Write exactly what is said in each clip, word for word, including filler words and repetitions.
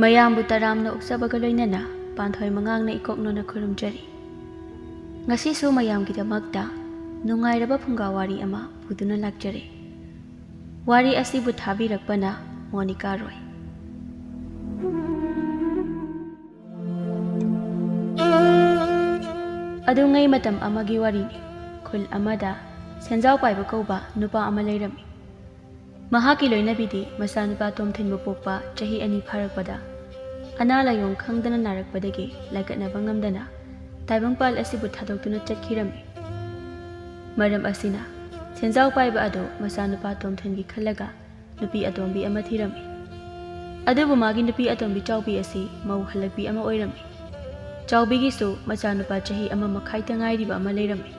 ꯃꯌꯥꯝꯕꯨ ꯇꯔꯥꯝꯅ ꯑꯣꯛꯆꯕꯒ ꯂꯣꯏꯅꯅ ꯄꯥꯟꯊꯣꯏ ꯃꯉꯥꯡꯅ ꯏꯀꯣꯛꯅꯣꯅ ꯈꯨꯔꯨꯝꯖꯔꯤ꯫ ꯉꯁꯤꯁꯨ ꯃꯌꯥꯝꯒꯤꯗꯃꯛꯇ ꯅꯨꯡꯉꯥꯏꯔꯕ ꯐꯨꯡꯒꯥ ꯋꯥꯔꯤ ꯑꯃ ꯄꯨꯗꯨꯅ ꯂꯥꯛꯆꯔꯤ꯫ ꯋꯥꯔꯤ ꯑꯁꯤꯕꯨ ꯊꯥꯕꯤꯔꯛꯄꯅ ꯃꯣꯅꯤꯀꯥ ꯔꯣꯏ꯫ ꯑꯗꯨꯉꯩ ꯃꯇꯝ ꯑꯃꯒꯤ ꯋꯥꯔꯤꯅꯤ꯫ ꯈꯨꯜ ꯑꯃꯗ ꯁꯦꯟꯖꯥꯎ ꯄꯥꯏꯕ ꯀꯧꯕ ꯅꯨꯄꯥ ꯑꯃ ꯂꯩꯔꯝꯃꯤ꯫ ꯃꯍꯥꯛꯀꯤ ꯂꯣꯏꯅꯕꯤꯗꯤ ꯃꯆꯥꯅꯨꯄꯥ ꯇꯣꯝꯊꯤꯟꯕꯨ ꯄꯣꯛꯄ ꯆꯍꯤ ꯑꯅꯤ ꯐꯥꯔꯛꯄꯗ ꯑꯅꯥ ꯂꯥꯏꯌꯣꯡ ꯈꯪꯗꯅ ꯅꯥꯔꯛꯄꯗꯒꯤ ꯂꯥꯏꯀꯠꯅꯕ ꯉꯝꯗꯅ ꯇꯥꯏꯕꯪꯄꯥꯜ ꯑꯁꯤꯕꯨ ꯊꯥꯗꯣꯛꯇꯨꯅ ꯆꯠꯈꯤꯔꯝꯃꯤ꯫ ꯃꯔꯝ ꯑꯁꯤꯅ ꯁꯦꯟꯖꯥꯎ ꯄꯥꯏꯕ ꯑꯗꯨ ꯃꯆꯥꯅꯨꯄꯥ ꯇꯣꯝꯊꯤꯟꯒꯤ ꯈꯜꯂꯒ ꯅꯨꯄꯤ ꯑꯇꯣꯝꯕꯤ ꯑꯃ ꯊꯤꯔꯝꯃꯤ꯫ ꯑꯗꯨꯕꯨ ꯃꯥꯒꯤ ꯅꯨꯄꯤ ꯑꯇꯣꯝꯕꯤ ꯆꯥꯎꯕꯤ ꯑꯁꯤ ꯃꯧ ꯍꯜꯂꯛꯄꯤ ꯑꯃ ꯑꯣꯏꯔꯝꯃꯤ꯫ ꯆꯥꯎꯕꯤꯒꯤꯁꯨ ꯃꯆꯥꯅꯨꯄꯥ ꯆꯍꯤ ꯑꯃ ꯃꯈꯥꯏꯇ ꯉꯥꯏꯔꯤꯕ ꯑꯃ ꯂꯩꯔꯝꯃꯤ꯫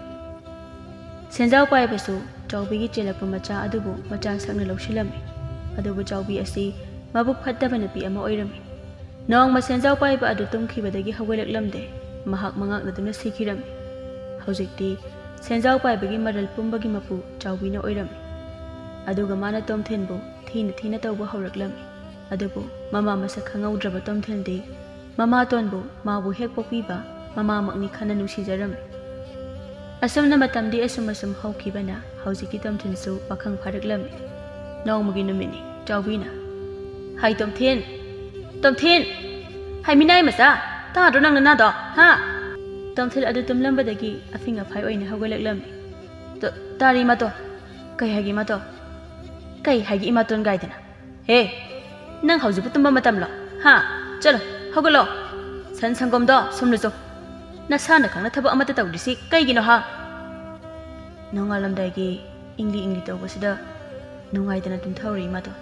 ꯁꯦꯟꯖꯥꯎ ꯄꯥꯏꯕꯁꯨ ꯆꯥꯎꯕꯤꯒꯤ ꯆꯦꯜꯂꯛꯄ ꯃꯆꯥ ꯑꯗꯨꯕꯨ ꯃꯆꯥ ꯁꯛꯅ ꯂꯧꯁꯤꯜꯂꯝꯃꯤ꯫ ꯑꯗꯨꯕꯨ ꯆꯥꯎꯕꯤ ꯑꯁꯤ ꯃꯕꯨꯛ ꯐꯠꯇꯕ ꯅꯨꯄꯤ ꯑꯃ ꯑꯣꯏꯔꯝꯃꯤ꯫ ꯅꯣꯡꯃ ꯁꯦꯟꯖꯥꯎ ꯄꯥꯏꯕ ꯑꯗꯨ ꯇꯨꯝꯈꯤꯕꯗꯒꯤ ꯍꯧꯒꯠꯂꯛꯂꯝꯗꯦ꯫ ꯃꯍꯥꯛ ꯃꯉꯥꯛꯅꯗꯨꯅ ꯁꯤꯈꯤꯔꯝꯃꯤ꯫ ꯍꯧꯖꯤꯛꯇꯤ ꯁꯦꯟꯖꯥꯎ ꯄꯥꯏꯕꯒꯤ ꯃꯔꯜ ꯄꯨꯝꯕꯒꯤ ꯃꯄꯨ ꯆꯥꯎꯕꯤꯅ ꯑꯣꯏꯔꯝꯃꯤ꯫ ꯑꯗꯨꯒ ꯃꯥꯅ ꯇꯣꯝꯊꯤꯟꯕꯨ ꯊꯤꯅ ꯊꯤꯅ ꯇꯧꯕ ꯍꯧꯔꯛꯂꯝꯃꯤ꯫ ꯑꯗꯨꯕꯨ ꯃꯃꯥ ꯃꯁꯛ ꯈꯪꯍꯧꯗ꯭ꯔꯕ ꯇꯣꯝꯊꯤꯟꯗꯤ ꯃꯃꯥꯇꯣꯟꯕꯨ ꯃꯥꯕꯨ ꯍꯦꯛ ꯄꯣꯛꯄꯤꯕ ꯃꯃꯥꯃꯛꯅꯤ ꯈꯟꯅ ꯅꯨꯡꯁꯤꯖꯔꯝꯃꯤ꯫ ꯑꯁꯨꯝꯅ ꯃꯇꯝꯗꯤ ꯑꯁꯨꯝ ꯑꯁꯨꯝ ꯍꯧꯈꯤꯕꯅ ꯍꯧꯖꯤꯛꯇꯤ ꯇꯣꯝꯊꯤꯟꯁꯨ ꯄꯥꯈꯪ ꯐꯥꯔꯛꯂꯝꯃꯤ꯫ ꯅꯣꯡꯃꯒꯤ ꯅꯨꯃꯤꯠꯅꯤ꯫ ꯆꯥꯎꯕꯤꯅ, "ꯍꯥꯏ ꯇꯣꯝꯊꯤꯟ, ꯇꯣꯝꯊꯤꯟ, ꯍꯥꯏ ꯃꯤꯅꯥꯏ ꯃꯆꯥ, ꯇꯥꯗ꯭ꯔꯣ ꯅꯪ ꯅꯅꯥꯗꯣ, ꯍꯥ?" ꯇꯣꯝꯊꯤꯟ ꯑꯗꯨ ꯇꯨꯝꯂꯝꯕꯗꯒꯤ ꯑꯐꯤꯡ ꯑꯐꯥꯏ ꯑꯣꯏꯅ ꯍꯧꯒꯠꯂꯛꯂꯝꯃꯤ꯫ "ꯇ-, ꯇꯥꯔꯤ ꯏꯃꯥꯇꯣꯟ, ꯀꯩ ꯍꯥꯏꯒꯦ ꯏꯃꯥꯇꯣꯟ? ꯀꯩ ꯍꯥꯏꯒꯦ ꯏꯃꯥꯇꯣꯟ ꯒꯥꯏꯗꯅ? ꯍꯦ, ꯅꯪ ꯍꯧꯖꯤꯛꯄꯨ ꯇꯨꯝꯕ ꯃꯇꯝꯂꯣ? ꯍꯥ? ꯆꯠꯂꯣ, ꯍꯧꯒꯠꯂꯣ꯫ ꯁꯟ ꯁꯪꯒꯣꯝꯗꯣ ꯁꯨꯝ ꯂꯨꯆꯣ꯫ ꯅꯁꯥꯅ ꯈꯪꯅ ꯊꯕꯛ ꯑꯃꯠꯇ ꯇꯧꯗ꯭ꯔꯤꯁꯤ ꯀꯩꯒꯤꯅꯣ, ꯍꯥ?" ꯅꯣꯡꯉꯥꯜꯂꯝꯗꯥꯏꯒꯤ ꯏꯪꯂꯤ ꯏꯪꯂꯤ ꯇꯧꯕꯁꯤꯗ ꯅꯨꯡꯉꯥꯏꯗꯅ ꯇꯨꯝꯊꯍꯧꯔꯦ ꯏꯃꯥꯇꯣꯟ꯫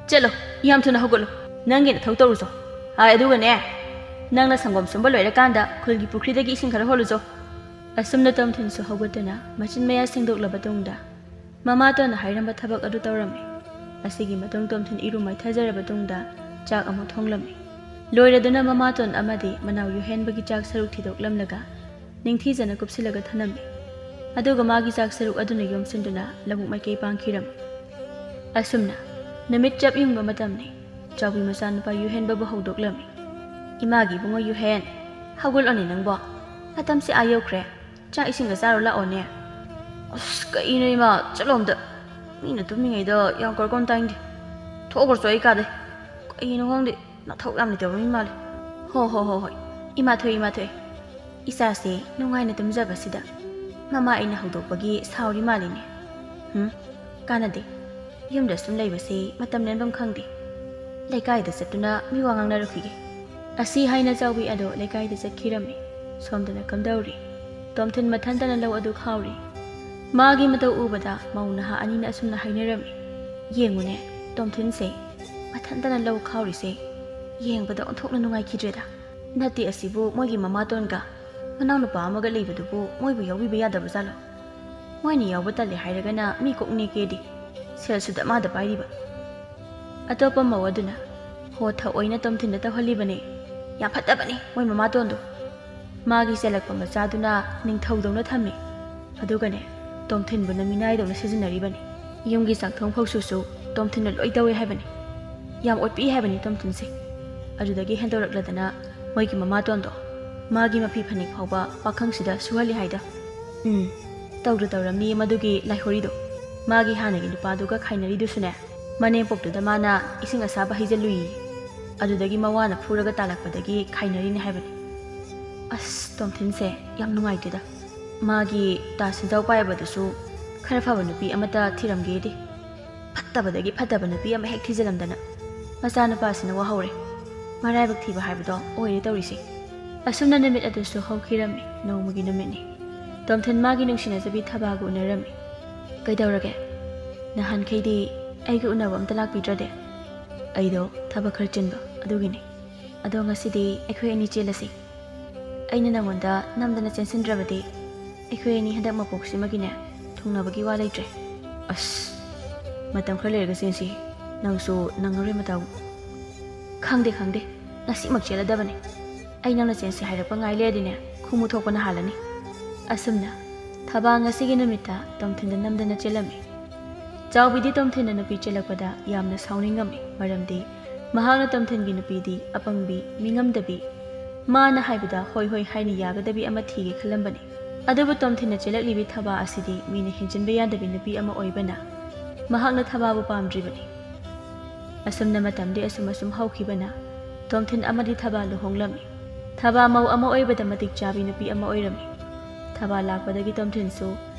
"ꯆꯠꯂꯣ, ꯌꯥꯝ ꯊꯨꯅ ꯍꯧꯒꯠꯂꯨ꯫ ꯅꯪꯒꯤ ꯅꯊꯧ ꯇꯧꯔꯨꯆꯣ꯫ ꯍꯥꯏ, ꯑꯗꯨꯒꯅꯦ, ꯅꯪꯅ ꯁꯪꯒꯣꯝ ꯁꯨꯝꯕ ꯂꯣꯏꯔꯀꯥꯟꯗ ꯈꯨꯜꯒꯤ ꯄꯨꯈ꯭ꯔꯤꯗꯒꯤ ꯏꯁꯤꯡ ꯈꯔ ꯍꯣꯜꯂꯨꯆꯣ꯫" ꯑꯁꯨꯝꯅ ꯇꯣꯝꯊꯤꯟꯁꯨ ꯍꯧꯒꯠꯇꯨꯅ ꯃꯆꯤꯟ ꯃꯌꯥ ꯁꯦꯡꯗꯣꯛꯂꯕ ꯇꯨꯡꯗ ꯃꯃꯥꯇꯣꯟꯅ ꯍꯥꯏꯔꯝꯕ ꯊꯕꯛ ꯑꯗꯨ ꯇꯧꯔꯝꯃꯤ꯫ ꯑꯁꯤꯒꯤ ꯃꯇꯨꯡ ꯇꯣꯝꯊꯤꯟ ꯏꯔꯨ ꯃꯥꯏꯊꯖꯔꯕ ꯇꯨꯡꯗ ꯆꯥꯛ ꯑꯃꯨꯛ ꯊꯣꯡꯂꯝꯃꯤ꯫ ꯂꯣꯏꯔꯗꯨꯅ ꯃꯃꯥꯇꯣꯟ ꯑꯃꯗꯤ ꯃꯅꯥꯎ ꯌꯨꯍꯦꯟꯕꯒꯤ ꯆꯥꯛ ꯁꯔꯨꯛ ꯊꯤꯗꯣꯛꯂꯝꯂꯒ ꯅꯤꯡꯊꯤꯖꯅ ꯀꯨꯞꯁꯤꯜꯂꯒ ꯊꯅꯝꯃꯤ꯫ ꯑꯗꯨꯒ ꯃꯥꯒꯤ ꯆꯥꯛ ꯁꯔꯨꯛ ꯑꯗꯨꯅ ꯌꯣꯝꯁꯤꯟꯗꯨꯅ ꯂꯧꯕꯨꯛ ꯃꯥꯏꯀꯩ ꯄꯥꯡꯈꯤꯔꯝꯃꯤ꯫ ꯑꯁꯨꯝꯅ ꯅꯨꯃꯤꯠ ꯆꯞ ꯌꯨꯡꯕ ꯃꯇꯝꯅꯤ꯫ ꯆꯥꯎꯕꯤ ꯃꯆꯥꯅꯨꯄꯥ ꯌꯨꯍꯦꯟꯕꯕꯨ ꯍꯧꯗꯣꯛꯂꯝꯃꯤ꯫ "ꯏꯃꯥꯒꯤ ꯏꯕꯨꯡꯉꯣ ꯌꯨꯍꯦꯟ, ꯍꯧꯒꯠꯂꯣꯅꯦ ꯅꯪꯕꯣ꯫ ꯃꯇꯝꯁꯦ ꯑꯥ ꯌꯧꯈ꯭ꯔꯦ꯫ ꯆꯥꯛ ꯏꯁꯤꯡꯒ ꯆꯥꯔꯨ ꯂꯥꯛꯑꯣꯅꯦ꯫" "ꯑꯁ, ꯀꯩꯅꯣ ꯏꯃꯥ, ꯆꯠꯂꯣ ꯑꯝꯇ꯫ ꯃꯤꯅ ꯇꯨꯝꯃꯤꯉꯩꯗ ꯌꯥꯝ ꯀꯔꯀꯝ ꯇꯥꯏꯅꯤꯡꯗꯦ꯫ ꯊꯣꯛꯈ꯭ꯔꯣ ꯆꯣ ꯑꯩ ꯀꯥꯗꯩ꯫ ꯀꯩꯅꯣ ꯈꯪꯗꯦ, ꯅꯊꯧ ꯌꯥꯝ ꯂꯩꯇꯕ ꯃꯤ ꯃꯥꯜꯂꯦ꯫" "ꯍꯣ ꯍꯣ ꯍꯣ ꯍꯣꯏ, ꯏꯃꯥ ꯊꯣꯛꯑꯦ, ꯏꯃꯥ ꯊꯣꯛꯑꯦ꯫" ꯏꯆꯥꯁꯦ ꯅꯨꯡꯉꯥꯏꯅ ꯇꯨꯝꯖꯕꯁꯤꯗ ꯃꯃꯥ ꯑꯩꯅ ꯍꯧꯗꯣꯛꯄꯒꯤ ꯁꯥꯎꯔꯤ ꯃꯥꯜꯂꯤꯅꯦ꯫ ꯍꯨꯝ, ꯀꯥꯟꯅꯗꯦ꯫ ꯌꯨꯝꯗ ꯁꯨꯝ ꯂꯩꯕꯁꯤ ꯃꯇꯝ ꯂꯦꯟꯐꯝ ꯈꯪꯗꯦ꯫ ꯂꯩꯀꯥꯏꯗ ꯆꯠꯇꯨꯅ ꯃꯤ ꯋꯥ ꯉꯥꯡꯅꯔꯨꯈꯤꯒꯦ꯫ ꯑꯁꯤ ꯍꯥꯏꯅ ꯆꯥꯎꯕꯤ ꯑꯗꯣ ꯂꯩꯀꯥꯏꯗ ꯆꯠꯈꯤꯔꯝꯃꯤ꯫ ꯁꯣꯝꯗꯅ ꯀꯝꯗꯧꯔꯤ? ꯇꯣꯝꯊꯤꯟ ꯃꯊꯟꯇꯅ ꯂꯧ ꯑꯗꯨ ꯈꯥꯎꯔꯤ꯫ ꯃꯥꯒꯤ ꯃꯇꯧ ꯎꯕꯗ ꯃꯧ ꯅꯍꯥ ꯑꯅꯤꯅ ꯑꯁꯨꯝꯅ ꯍꯥꯏꯅꯔꯝꯃꯤ꯫ "ꯌꯦꯡꯉꯨꯅꯦ, ꯇꯣꯝꯊꯤꯟꯁꯦ ꯃꯊꯟꯇꯅ ꯂꯧ ꯈꯥꯎꯔꯤꯁꯦ꯫ ꯌꯦꯡꯕꯗ ꯑꯣꯟꯊꯣꯛꯅ ꯅꯨꯡꯉꯥꯏꯈꯤꯗ꯭ꯔꯦꯗ꯫ ꯅꯠꯇꯦ, ꯑꯁꯤꯕꯨ ꯃꯣꯏꯒꯤ ꯃꯃꯥꯇꯣꯟꯒ ꯃꯅꯥꯎꯅꯨꯄꯥ ꯑꯃꯒ ꯂꯩꯕꯗꯨꯕꯨ ꯃꯣꯏꯕꯨ ꯌꯥꯎꯕꯤꯕ ꯌꯥꯗꯕ ꯖꯥꯠꯂꯣ? ꯃꯣꯏꯅ ꯌꯥꯎꯕ ꯇꯜꯂꯦ ꯍꯥꯏꯔꯒꯅ ꯃꯤ ꯀꯣꯛ ꯅꯦꯛꯀꯦꯗꯤ, ꯁꯦꯜꯁꯨ ꯗꯃꯥꯗ ꯄꯥꯏꯔꯤꯕ꯫" ꯑꯇꯣꯞꯄ ꯃꯧ ꯑꯗꯨꯅ, "ꯍꯣ, ꯊꯑꯣꯏꯅ ꯇꯣꯝꯊꯤꯟꯗ ꯇꯧꯍꯜꯂꯤꯕꯅꯦ꯫ ꯌꯥꯝ ꯐꯠꯇꯕꯅꯤ ꯃꯣꯏ ꯃꯃꯥꯇꯣꯟꯗꯣ꯫ ꯃꯥꯒꯤ ꯆꯦꯜꯂꯛꯄ ꯃꯆꯥꯗꯨꯅ ꯅꯤꯡꯊꯧꯗꯧꯅ ꯊꯝꯃꯤ꯫ ꯑꯗꯨꯒꯅꯦ, ꯇꯣꯝꯊꯤꯟꯕꯨꯅ ꯃꯤꯅꯥꯏꯗꯧꯅ ꯁꯤꯖꯤꯟꯅꯔꯤꯕꯅꯤ꯫ ꯌꯨꯝꯒꯤ ꯆꯥꯛꯊꯣꯡ ꯐꯧꯁꯨꯁꯨ ꯇꯣꯝꯊꯤꯟꯅ ꯂꯣꯏ ꯇꯧꯏ ꯍꯥꯏꯕꯅꯤ꯫ ꯌꯥꯝ ꯑꯣꯠꯄꯤ ꯍꯥꯏꯕꯅꯤ ꯇꯣꯝꯊꯤꯟꯁꯦ꯫ ꯑꯗꯨꯗꯒꯤ ꯍꯦꯟꯗꯣꯔꯛꯂꯗꯅ ꯃꯣꯏꯒꯤ ꯃꯃꯥꯇꯣꯟꯗꯣ ꯃꯥꯒꯤ ꯃꯐꯤ ꯐꯅꯦꯛ ꯐꯥꯎꯕ ꯄꯥꯈꯪꯁꯤꯗ ꯁꯨꯍꯜꯂꯤ ꯍꯥꯏꯗ꯫ ꯎꯝ, ꯇꯧꯗ ꯇꯧꯔꯝꯅꯤ ꯃꯗꯨꯒꯤ ꯂꯥꯏꯍꯣꯔꯤꯗꯣ꯫ ꯃꯥꯒꯤ ꯍꯥꯟꯅꯒꯤ ꯅꯨꯄꯥꯗꯨꯒ ꯈꯥꯏꯅꯔꯤꯗꯨꯁꯨꯅꯦ, ꯃꯅꯦꯝꯄꯣꯛꯇꯨꯗ ꯃꯥꯅ ꯏꯁꯤꯡ ꯑꯁꯥꯕ ꯍꯩꯖꯤꯜꯂꯨꯏ꯫ ꯑꯗꯨꯗꯒꯤ ꯃꯋꯥꯅ ꯐꯨꯔꯒ ꯇꯥꯜꯂꯛꯄꯗꯒꯤ ꯈꯥꯏꯅꯔꯤꯅꯤ ꯍꯥꯏꯕꯅꯤ꯫" ꯑꯁ, ꯇꯣꯝꯊꯤꯟꯁꯦ ꯌꯥꯝ ꯅꯨꯡꯉꯥꯏꯇꯦꯗ꯫ ꯃꯥꯒꯤ ꯇꯥ ꯁꯦꯟꯖꯥꯎ ꯄꯥꯏꯕꯗꯨꯁꯨ ꯈꯔ ꯐꯕ ꯅꯨꯄꯤ ꯑꯃꯠꯇ ꯊꯤꯔꯝꯒꯦꯗꯤ꯫ ꯐꯠꯇꯕꯗꯒꯤ ꯐꯠꯇꯕ ꯅꯨꯄꯤ ꯑꯃ ꯍꯦꯛ ꯊꯤꯖꯤꯜꯂꯝꯗꯅ ꯃꯆꯥꯅꯨꯄꯥꯁꯤꯅ ꯋꯥꯍꯧꯔꯦ꯫ ꯃꯔꯥꯏꯕꯛ ꯊꯤꯕ ꯍꯥꯏꯕꯗꯣ ꯑꯣꯏꯔꯦ ꯇꯧꯔꯤꯁꯦ꯫ ꯑꯁꯨꯝꯅ ꯅꯨꯃꯤꯠ ꯑꯗꯨꯁꯨ ꯍꯧꯈꯤꯔꯝꯃꯤ꯫ ꯅꯣꯡꯃꯒꯤ ꯅꯨꯃꯤꯠꯅꯤ꯫ ꯇꯣꯝꯊꯤꯟ ꯃꯥꯒꯤ ꯅꯨꯡꯁꯤꯅꯖꯕꯤ ꯊꯕꯥꯒ ꯎꯅꯔꯝꯃꯤ꯫ "ꯀꯩꯗꯧꯔꯒꯦ? ꯅꯍꯥꯟꯈꯩꯗꯤ ꯑꯩꯒ ꯎꯅꯕ ꯑꯝꯇ ꯂꯥꯛꯄꯤꯗ꯭ꯔꯗꯤ?" "ꯑꯩꯗꯣ ꯊꯕꯛ ꯈꯔ ꯆꯤꯟꯕ ꯑꯗꯨꯒꯤꯅꯤ꯫ ꯑꯗꯣ ꯉꯁꯤꯗꯤ ꯑꯩꯈꯣꯏ ꯑꯅꯤ ꯆꯦꯜꯂꯁꯤ꯫ ꯑꯩꯅ ꯅꯉꯣꯟꯗ ꯅꯝꯗꯅ ꯆꯦꯟꯁꯤꯟꯗ꯭ꯔꯕꯗꯤ ꯑꯩꯈꯣꯏ ꯑꯅꯤ ꯍꯟꯗꯛ ꯃꯄꯣꯛꯁꯤꯃꯒꯤꯅꯦ ꯊꯨꯡꯅꯕꯒꯤ ꯋꯥ ꯂꯩꯇ꯭ꯔꯦ꯫" "ꯑꯁ, ꯃꯇꯝ ꯈꯔ ꯂꯩꯔꯒ ꯆꯦꯟꯁꯤ꯫ ꯅꯪꯁꯨ ꯅꯪꯉꯔꯣꯏ ꯃꯇꯧ꯫" "ꯈꯪꯗꯦ, ꯈꯪꯗꯦ꯫ ꯉꯁꯤꯃꯛ ꯆꯦꯜꯂꯗꯕꯅꯤ꯫ ꯑꯩ ꯅꯪꯅ ꯆꯦꯟꯁꯤ ꯍꯥꯏꯔꯛꯄ ꯉꯥꯏ ꯂꯩꯔꯗꯤꯅꯦ, ꯈꯨꯃꯨ ꯊꯣꯛꯄꯅ ꯍꯥꯜꯂꯅꯤ꯫" ꯑꯁꯨꯝꯅ ꯊꯕꯥ ꯉꯁꯤꯒꯤ ꯅꯨꯃꯤꯠꯇ ꯇꯣꯝꯊꯤꯟꯗ ꯅꯝꯗꯅ ꯆꯦꯜꯂꯝꯃꯤ꯫ ꯆꯥꯎꯕꯤꯗꯤ ꯇꯣꯝꯊꯤꯟꯅ ꯅꯨꯄꯤ ꯆꯦꯜꯂꯛꯄꯗ ꯌꯥꯝꯅ ꯁꯥꯎꯅꯤꯡꯉꯝꯃꯤ, ꯃꯔꯝꯗꯤ ꯃꯍꯥꯛꯅ ꯇꯣꯝꯊꯤꯟꯒꯤ ꯅꯨꯄꯤꯗꯤ ꯑꯄꯪꯕꯤ, ꯃꯤꯉꯝꯗꯕꯤ, ꯃꯥꯅ ꯍꯥꯏꯕꯗ ꯍꯣꯏ ꯍꯣꯏ ꯍꯥꯏꯅ ꯌꯥꯒꯗꯕꯤ ꯑꯃ ꯊꯤꯒꯦ ꯈꯜꯂꯝꯕꯅꯤ꯫ ꯑꯗꯨꯕꯨ ꯇꯣꯝꯊꯤꯟꯅ ꯆꯦꯜꯂꯛꯂꯤꯕꯤ ꯊꯕꯥ ꯑꯁꯤꯗꯤ ꯃꯤꯅ ꯍꯦꯟꯖꯤꯟꯕ ꯌꯥꯗꯕꯤ ꯅꯨꯄꯤ ꯑꯃ ꯑꯣꯏꯕꯅ ꯃꯍꯥꯛꯅ ꯊꯕꯥꯕꯨ ꯄꯥꯝꯗ꯭ꯔꯤꯕꯅꯤ꯫ ꯑꯁꯨꯝꯅ ꯃꯇꯝꯗꯤ ꯑꯁꯨꯝ ꯑꯁꯨꯝ ꯍꯧꯈꯤꯕꯅ ꯇꯣꯝꯊꯤꯟ ꯑꯃꯗꯤ ꯊꯕꯥ ꯂꯨꯍꯣꯡꯂꯝꯃꯤ꯫ ꯊꯕꯥ ꯃꯧ ꯑꯃ ꯑꯣꯏꯕꯗ ꯃꯇꯤꯛ ꯆꯥꯕꯤ ꯅꯨꯄꯤ ꯑꯃ ꯑꯣꯏꯔꯝꯃꯤ꯫ ꯊꯕꯥ ꯂꯥꯛꯄꯗꯒꯤ ꯇꯣꯝꯊꯤꯟꯁꯨ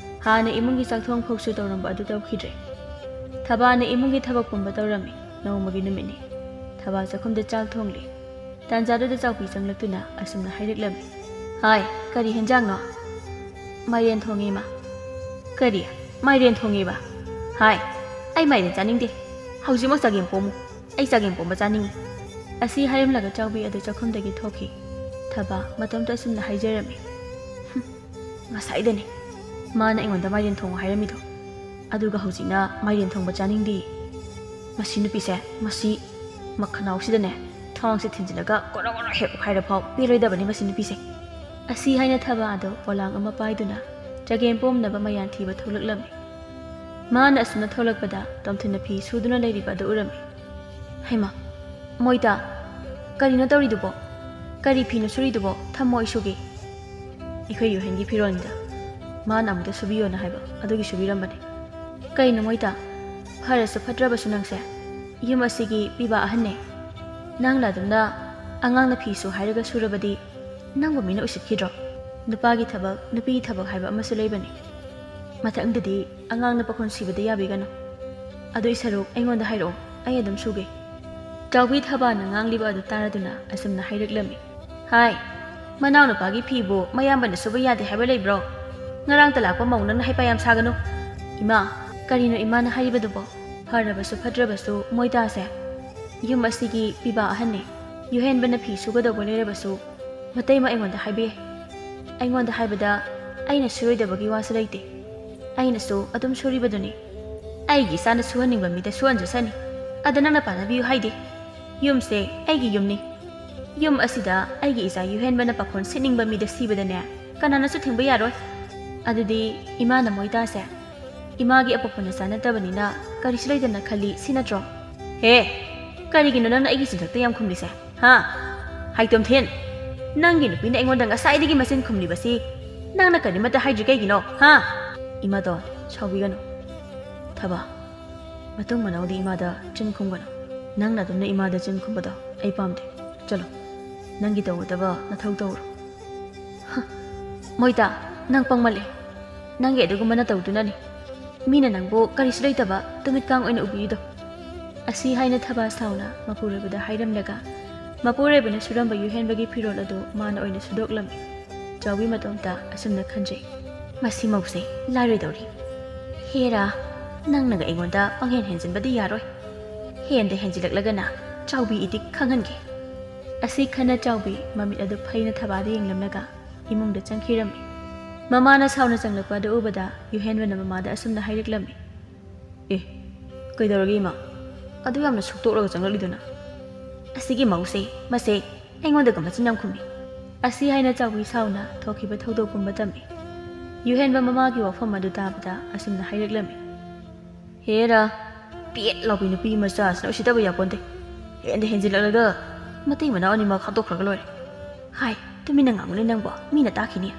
ꯍꯥꯟꯅ ꯏꯃꯨꯡꯒꯤ ꯆꯥꯛꯊꯣꯡ ꯐꯥꯎꯁꯨ ꯇꯧꯔꯝꯕ ꯑꯗꯨ ꯇꯧꯈꯤꯗ꯭ꯔꯦ꯫ ꯊꯕꯥꯅ ꯏꯃꯨꯡꯒꯤ ꯊꯕꯛ ꯄꯨꯝꯕ ꯇꯧꯔꯝꯃꯤ꯫ ꯅꯣꯡꯃꯒꯤ ꯅꯨꯃꯤꯠꯅꯤ꯫ ꯊꯕꯥ ꯆꯥꯛꯈꯨꯝꯗ ꯆꯥꯛ ꯊꯣꯡꯂꯤ꯫ ꯇꯥꯟꯖꯥꯗꯨꯗ ꯆꯥꯎꯕꯤ ꯆꯪꯂꯛꯇꯨꯅ ꯑꯁꯨꯝꯅ ꯍꯥꯏꯔꯛꯂꯝꯃꯤ, "ꯍꯥꯏ, ꯀꯔꯤ ꯍꯦꯟꯖꯥꯡꯅꯣ?" "ꯃꯥꯏꯔꯦꯟ ꯊꯣꯡꯉꯦ, ꯏꯃꯥ꯫" "ꯀꯔꯤ? ꯃꯥꯏꯔꯦꯟ ꯊꯣꯡꯉꯦꯕ? ꯍꯥꯏ, ꯑꯩ ꯃꯥꯏꯔꯦꯟ ꯆꯥꯅꯤꯡꯗꯦ꯫ ꯍꯧꯖꯤꯛꯃꯛ ꯆꯒꯦꯝ ꯄꯣꯝꯃꯨ꯫ ꯑꯩ ꯆꯒꯦꯝ ꯄꯣꯝꯕ ꯆꯥꯅꯤꯡꯉꯤ꯫" ꯑꯁꯤ ꯍꯥꯏꯔꯝꯂꯒ ꯆꯥꯎꯕꯤ ꯑꯗꯨ ꯆꯥꯛꯈꯨꯝꯗꯒꯤ ꯊꯣꯛꯈꯤ꯫ ꯊꯕꯥ ꯃꯇꯣꯝꯇ ꯑꯁꯨꯝꯅ ꯍꯥꯏꯖꯔꯝꯃꯤ, "ꯍꯨꯝ, ꯉꯁꯥꯏꯗꯅꯤ ꯃꯥꯅ ꯑꯩꯉꯣꯟꯗ ꯃꯥꯏꯔꯦꯟ ꯊꯣꯡꯉꯨ ꯍꯥꯏꯔꯝꯃꯤꯗꯣ꯫ ꯑꯗꯨꯒ ꯍꯧꯖꯤꯛꯅ ꯃꯥꯏꯔꯦꯟ ꯊꯣꯡꯕ ꯆꯥꯅꯤꯡꯗꯦ꯫ ꯃꯁꯤ ꯅꯨꯄꯤꯁꯦ, ꯃꯁꯤ ꯃꯈꯅꯥꯎꯁꯤꯗꯅꯦ ꯊꯥꯡꯁꯦ ꯊꯤꯟꯖꯤꯜꯂꯒ ꯀꯣꯔꯣ ꯀꯣꯔꯣ ꯍꯦꯛ ꯑꯣꯠꯈꯥꯏꯔꯐꯥꯎ ꯄꯦꯜꯂꯣꯏꯗꯕꯅꯤ ꯃꯁꯤ ꯅꯨꯄꯤꯁꯦ꯫" ꯑꯁꯤ ꯍꯥꯏꯅ ꯊꯕꯥ ꯑꯗꯣ ꯄꯣꯂꯥꯡ ꯑꯃ ꯄꯥꯏꯗꯨꯅ ꯆꯒꯦꯝ ꯄꯣꯝꯅꯕ ꯃꯌꯥꯟ ꯊꯤꯕ ꯊꯣꯛꯂꯛꯂꯝꯃꯤ꯫ ꯃꯥꯅ ꯑꯁꯨꯝꯅ ꯊꯣꯛꯂꯛꯄꯗ ꯇꯣꯝꯊꯤꯟꯅ ꯐꯤ ꯁꯨꯗꯨꯅ ꯂꯩꯔꯤꯕ ꯑꯗꯨ ꯎꯔꯝꯃꯤ꯫ "ꯍꯩꯃꯥ, ꯃꯣꯏꯇꯥ, ꯀꯔꯤꯅꯣ ꯇꯧꯔꯤꯗꯨꯕꯣ? ꯀꯔꯤ ꯐꯤꯅꯣ ꯁꯨꯔꯤꯗꯨꯕꯣ? ꯊꯝꯃꯣ, ꯑꯩ ꯁꯨꯒꯦ꯫" "ꯑꯩꯈꯣꯏ ꯌꯨꯍꯦꯟꯒꯤ ꯐꯤꯔꯣꯜꯅꯤꯗ꯫ ꯃꯥꯅ ꯑꯃꯨꯛꯇ ꯁꯨꯕꯤꯌꯣꯅ ꯍꯥꯏꯕ, ꯑꯗꯨꯒꯤ ꯁꯨꯕꯤꯔꯝꯕꯅꯤ꯫" "ꯀꯩꯅꯣ ꯃꯣꯏꯇꯥ, ꯐꯔꯁꯨ ꯐꯠꯇ꯭ꯔꯕꯁꯨ ꯅꯪꯁꯦ ꯌꯨꯝ ꯑꯁꯤꯒꯤ ꯄꯤꯕꯥ ꯑꯍꯟꯅꯦ꯫ ꯅꯪꯅ ꯑꯗꯨꯝꯅ ꯑꯉꯥꯡꯅ ꯐꯤ ꯁꯨ ꯍꯥꯏꯔꯒ ꯁꯨꯔꯕꯗꯤ ꯅꯪꯕꯨ ꯃꯤꯅ ꯎꯁꯤꯠꯈꯤꯗ꯭ꯔꯣ? ꯅꯨꯄꯥꯒꯤ ꯊꯕꯛ, ꯅꯨꯄꯤꯒꯤ ꯊꯕꯛ ꯍꯥꯏꯕ ꯑꯃꯁꯨ ꯂꯩꯕꯅꯤ꯫ ꯃꯊꯪꯗꯗꯤ ꯑꯉꯥꯡꯅ ꯄꯥꯈꯣꯟ ꯁꯤꯕꯗ ꯌꯥꯕꯤꯒꯅꯨ꯫ ꯑꯗꯨꯏ ꯁꯔꯨꯛ ꯑꯩꯉꯣꯟꯗ ꯍꯥꯏꯔꯛꯑꯣ, ꯑꯩ ꯑꯗꯨꯝ ꯁꯨꯒꯦ꯫" ꯆꯥꯎꯕꯤ ꯊꯕꯥꯅ ꯉꯥꯡꯂꯤꯕ ꯑꯗꯨ ꯇꯥꯔꯗꯨꯅ ꯑꯁꯨꯝꯅ ꯍꯥꯏꯔꯛꯂꯝꯃꯤ, "ꯍꯥꯏ, ꯃꯅꯥꯎꯅꯨꯄꯥꯒꯤ ꯐꯤꯕꯨ ꯃꯌꯥꯝꯕꯅ ꯁꯨꯕ ꯌꯥꯗꯦ ꯍꯥꯏꯕ ꯂꯩꯕ꯭ꯔꯣ? ꯉꯔꯥꯡꯇ ꯂꯥꯛꯄ ꯃꯧ ꯅꯪꯅ ꯍꯩꯄꯥ ꯌꯥꯝ ꯁꯥꯒꯅꯨ꯫" "ꯏꯃꯥ, ꯀꯔꯤꯅꯣ ꯏꯃꯥꯅ ꯍꯥꯏꯔꯤꯕꯗꯨꯕꯣ? ꯐꯔꯕꯁꯨ ꯐꯠꯇ꯭ꯔꯕꯁꯨ ꯃꯣꯏꯇꯥꯁꯦ ꯌꯨꯝ ꯑꯁꯤꯒꯤ ꯄꯤꯕꯥ ꯑꯍꯟꯅꯦ꯫ ꯌꯨꯍꯦꯟꯕꯅ ꯐꯤ ꯁꯨꯒꯗꯧꯕ ꯂꯩꯔꯕꯁꯨ ꯃꯇꯩꯃ ꯑꯩꯉꯣꯟꯗ ꯍꯥꯏꯕ ꯌꯥꯏ꯫ ꯑꯩꯉꯣꯟꯗ ꯍꯥꯏꯕꯗ ꯑꯩꯅ ꯁꯨꯔꯣꯏꯗꯕꯒꯤ ꯋꯥꯁꯨ ꯂꯩꯇꯦ꯫ ꯑꯩꯅꯁꯨ ꯑꯗꯨꯝ ꯁꯨꯔꯤꯕꯗꯨꯅꯤ꯫ ꯑꯩꯒꯤ ꯏꯆꯥꯅ ꯁꯨꯍꯟꯅꯤꯡꯕ ꯃꯤꯗ ꯁꯨꯍꯟꯖꯁꯅꯤ꯫ ꯑꯗ ꯅꯪꯅ ꯄꯥꯟꯅꯕꯤꯌꯨ ꯍꯥꯏꯗꯦ꯫ ꯌꯨꯝꯁꯦ ꯑꯩꯒꯤ ꯌꯨꯝꯅꯤ꯫ ꯌꯨꯝ ꯑꯁꯤꯗ ꯑꯩꯒꯤ ꯏꯆꯥ ꯌꯨꯍꯦꯟꯕꯅ ꯄꯥꯈꯣꯟ ꯁꯤꯠꯅꯤꯡꯕ ꯃꯤꯗ ꯁꯤꯕꯗꯅꯦ ꯀꯅꯥꯅꯁꯨ ꯊꯤꯡꯕ ꯌꯥꯔꯣꯏ꯫" "ꯑꯗꯨꯗꯤ ꯏꯃꯥꯅ ꯃꯣꯏꯇꯥꯁꯦ ꯏꯃꯥꯒꯤ ꯑꯄꯣꯛꯄ ꯅꯆꯥ ꯅꯠꯇꯕꯅꯤꯅ ꯀꯔꯤꯁꯨ ꯂꯩꯇꯅ ꯈꯜꯂꯤ, ꯁꯤ ꯅꯠꯇ꯭ꯔꯣ?" "ꯍꯦ!" ꯀꯔꯤꯒꯤꯅꯣ ꯅꯪꯅ ꯑꯩꯒꯤ ꯆꯤꯟꯊꯛꯇ ꯌꯥꯝ ꯈꯨꯝꯂꯤꯁꯦ? ꯍꯥ? ꯍꯥꯏꯇꯣꯝꯊꯤꯟ, ꯅꯪꯒꯤ ꯅꯨꯄꯤꯅ ꯑꯩꯉꯣꯟꯗ ꯉꯁꯥꯏꯗꯒꯤ ꯃꯆꯤꯟ ꯈꯨꯝꯂꯤꯕꯁꯤ ꯅꯪꯅ ꯀꯔꯤꯃꯠꯇ ꯍꯥꯏꯗ꯭ꯔꯤ ꯀꯩꯒꯤꯅꯣ? ꯍꯥ? ꯏꯃꯥꯇꯣꯟ, ꯁꯥꯎꯕꯤꯒꯅꯨ꯫ ꯊꯕꯥ, ꯃꯇꯨꯡ ꯃꯅꯥꯎꯗꯤ ꯏꯃꯥꯗ ꯆꯤꯟ ꯈꯨꯝꯒꯅꯨ꯫ ꯅꯪꯅ ꯑꯗꯨꯝꯅ ꯏꯃꯥꯗ ꯆꯤꯟ ꯈꯨꯝꯕꯗꯣ ꯑꯩ ꯄꯥꯝꯗꯦ꯫ ꯆꯠꯂꯣ, ꯅꯪꯒꯤ ꯇꯧꯒꯗꯕ ꯅꯊꯧ ꯇꯧꯔꯣ꯫ ꯍ, ꯃꯣꯏꯇꯥ, ꯅꯪ ꯄꯪꯃꯜꯂꯦ꯫ ꯅꯪꯒꯤ ꯑꯗꯨꯒꯨꯝꯕ ꯅꯇꯧꯗꯨꯅꯅꯤ ꯃꯤꯅ ꯅꯪꯕꯨ ꯀꯔꯤꯁꯨ ꯂꯩꯇꯕ ꯇꯨꯃꯤꯠꯀꯥꯡ ꯑꯣꯏꯅ ꯎꯕꯤꯔꯤꯗꯣ꯫ ꯑꯁꯤ ꯍꯥꯏꯅ ꯊꯕꯥ ꯁꯥꯎꯅ ꯃꯄꯨꯔꯣꯏꯕꯗ ꯍꯥꯏꯔꯝꯂꯒ, ꯃꯄꯨꯔꯣꯏꯕꯅ ꯁꯨꯔꯝꯕ ꯌꯨꯍꯦꯟꯕꯒꯤ ꯐꯤꯔꯣꯜ ꯑꯗꯨ ꯃꯥꯅ ꯑꯣꯏꯅ ꯁꯨꯗꯣꯛꯂꯝꯃꯤ꯫ ꯆꯥꯎꯕꯤ ꯃꯇꯣꯝꯇ ꯑꯁꯨꯝꯅ ꯈꯟꯖꯩ, "ꯃꯁꯤ ꯃꯧꯁꯦ ꯂꯥꯏꯔꯣꯏꯗꯧꯔꯤ꯫ ꯍꯦꯔꯥ, ꯅꯪꯅꯒ ꯑꯩꯉꯣꯟꯗ ꯄꯪꯍꯦꯟ ꯍꯦꯟꯖꯤꯟꯕꯗꯤ ꯌꯥꯔꯣꯏ꯫ ꯍꯦꯟꯗ ꯍꯦꯟꯖꯤꯜꯂꯛꯂꯒꯅ ꯆꯥꯎꯕꯤ ꯏꯗꯤ ꯈꯪꯍꯟꯒꯦ"꯫ ꯑꯁꯤ ꯈꯟꯅ ꯆꯥꯎꯕꯤ ꯃꯃꯤꯠ ꯑꯗꯨ ꯐꯩꯅ ꯊꯕꯥꯗ ꯌꯦꯡꯂꯝꯂꯒ ꯏꯃꯨꯡꯗ ꯆꯪꯈꯤꯔꯝꯃꯤ꯫ ꯃꯃꯥꯅ ꯁꯥꯎꯅ ꯆꯪꯂꯛꯄ ꯑꯗꯨ ꯎꯕꯗ ꯌꯨꯍꯦꯟꯕꯅ ꯃꯃꯥꯗ ꯑꯁꯨꯝꯅ ꯍꯥꯏꯔꯛꯂꯝꯃꯤ, "ꯑꯦ, ꯀꯩꯗꯧꯔꯒꯦ ꯏꯃꯥ? ꯑꯗꯨ ꯌꯥꯝꯅ ꯁꯨꯛꯇꯣꯛꯂꯒ ꯆꯪꯂꯛꯂꯤꯗꯨꯅ?" "ꯑꯁꯤꯒꯤ ꯃꯧꯁꯦ, ꯃꯁꯦ ꯑꯩꯉꯣꯟꯗꯒ ꯃꯆꯤꯟ ꯌꯥꯝ ꯈꯨꯝꯃꯤ"꯫ ꯑꯁꯤ ꯍꯥꯏꯅ ꯆꯥꯎꯕꯤ ꯁꯥꯎꯅ ꯊꯣꯛꯈꯤꯕ ꯊꯧꯗꯣꯛ ꯄꯨꯝꯕ ꯇꯝꯃꯤ꯫ ꯌꯨꯍꯦꯟꯕ ꯃꯃꯥꯒꯤ ꯋꯥꯐꯝ ꯑꯗꯨ ꯇꯥꯕꯗ ꯑꯁꯨꯝꯅ ꯍꯥꯏꯔꯛꯂꯝꯃꯤ, "ꯍꯦꯔꯥ, ꯄꯦꯠ ꯂꯥꯎꯕꯤ ꯅꯨꯄꯤ ꯃꯆꯥꯁꯤꯅ ꯎꯁꯤꯠꯇꯕ ꯌꯥꯄꯣꯟꯇꯦ꯫ ꯍꯦꯟꯗ ꯍꯦꯟꯖꯤꯜꯂꯛꯂꯒ ꯃꯇꯩ ꯃꯅꯥꯎ ꯑꯅꯤꯃꯛ ꯍꯥꯠꯇꯣꯛꯈ꯭ꯔꯒ ꯂꯣꯏꯔꯦ꯫ ꯍꯥꯏ, ꯇꯨꯃꯤꯟꯅ ꯉꯥꯡꯉꯨꯅꯦ ꯅꯪꯕꯣ, ꯃꯤꯅ ꯇꯥꯈꯤꯅꯤ꯫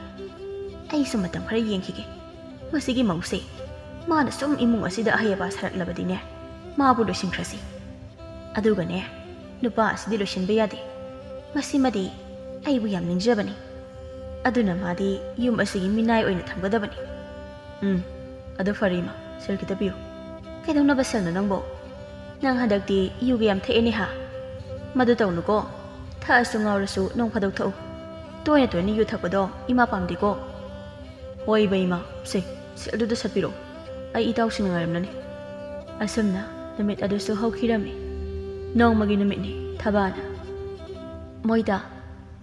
ꯑꯩꯁꯨ ꯃꯇꯝ ꯈꯔ ꯌꯦꯡꯈꯤꯒꯦ꯫ ꯃꯁꯤꯒꯤ ꯃꯧꯁꯦ, ꯃꯥꯅ ꯁꯨꯝ ꯏꯃꯨꯡ ꯑꯁꯤꯗ ꯑꯍꯩ ꯑꯄꯥ ꯁꯥꯔꯛꯂꯕꯗꯤꯅꯦ, ꯃꯥꯕꯨ ꯂꯣꯏꯁꯤꯟꯈ꯭ꯔꯁꯤ꯫ ꯑꯗꯨꯒꯅꯦ, ꯅꯨꯄꯥ ꯑꯁꯤꯗꯤ ꯂꯣꯏꯁꯤꯟꯕ ꯌꯥꯗꯦ꯫ ꯃꯁꯤꯃꯗꯤ ꯑꯩꯕꯨ ꯌꯥꯝ ꯅꯤꯡꯖꯕꯅꯤ꯫ ꯑꯗꯨꯅ ꯃꯥꯗꯤ ꯌꯨꯝ ꯑꯁꯤꯒꯤ ꯃꯤꯅꯥꯏ ꯑꯣꯏꯅ ꯊꯝꯒꯗꯕꯅꯤ"꯫ "ꯎꯝ, ꯑꯗꯨ ꯐꯔꯦ ꯏꯃꯥ, ꯁꯦꯜ ꯈꯤꯇ ꯄꯤꯌꯨ"꯫ "ꯀꯩꯗꯧꯅꯕ ꯁꯦꯜꯅꯣ ꯅꯪꯕꯣ? ꯅꯪ ꯍꯟꯗꯛꯇꯤ ꯌꯨꯒ ꯌꯥꯝ ꯊꯛꯑꯦꯅꯦ ꯍꯥ? ꯃꯗꯨ ꯇꯧꯅꯨꯀꯣ꯫ ꯊꯛꯑꯁꯨ ꯉꯥꯎꯔꯁꯨ ꯅꯣꯡ ꯐꯥꯗꯣꯛ ꯊꯛꯎ꯫ ꯇꯣꯏꯅ ꯇꯣꯏꯅ ꯌꯨ ꯊꯛꯄꯗꯣ ꯏꯃꯥ ꯄꯥꯝꯗꯦꯀꯣ"꯫ "ꯍꯣꯏꯕ ꯏꯃꯥ, ꯁꯦ, ꯁꯦꯜꯗꯨꯗ ꯁꯠꯄꯤꯔꯣ꯫ ꯑꯩ ꯏꯇꯥꯎꯁꯤꯡꯅ ꯉꯥꯏꯔꯝꯂꯅꯤ"꯫ ꯑꯁꯨꯝꯅ ꯅꯨꯃꯤꯠ ꯑꯗꯨꯁꯨ ꯍꯧꯈꯤꯔꯝꯃꯤ꯫ ꯅꯣꯡꯃꯒꯤ ꯅꯨꯃꯤꯠꯅꯤ꯫ ꯊꯕꯥꯅ, "ꯃꯣꯏꯗ,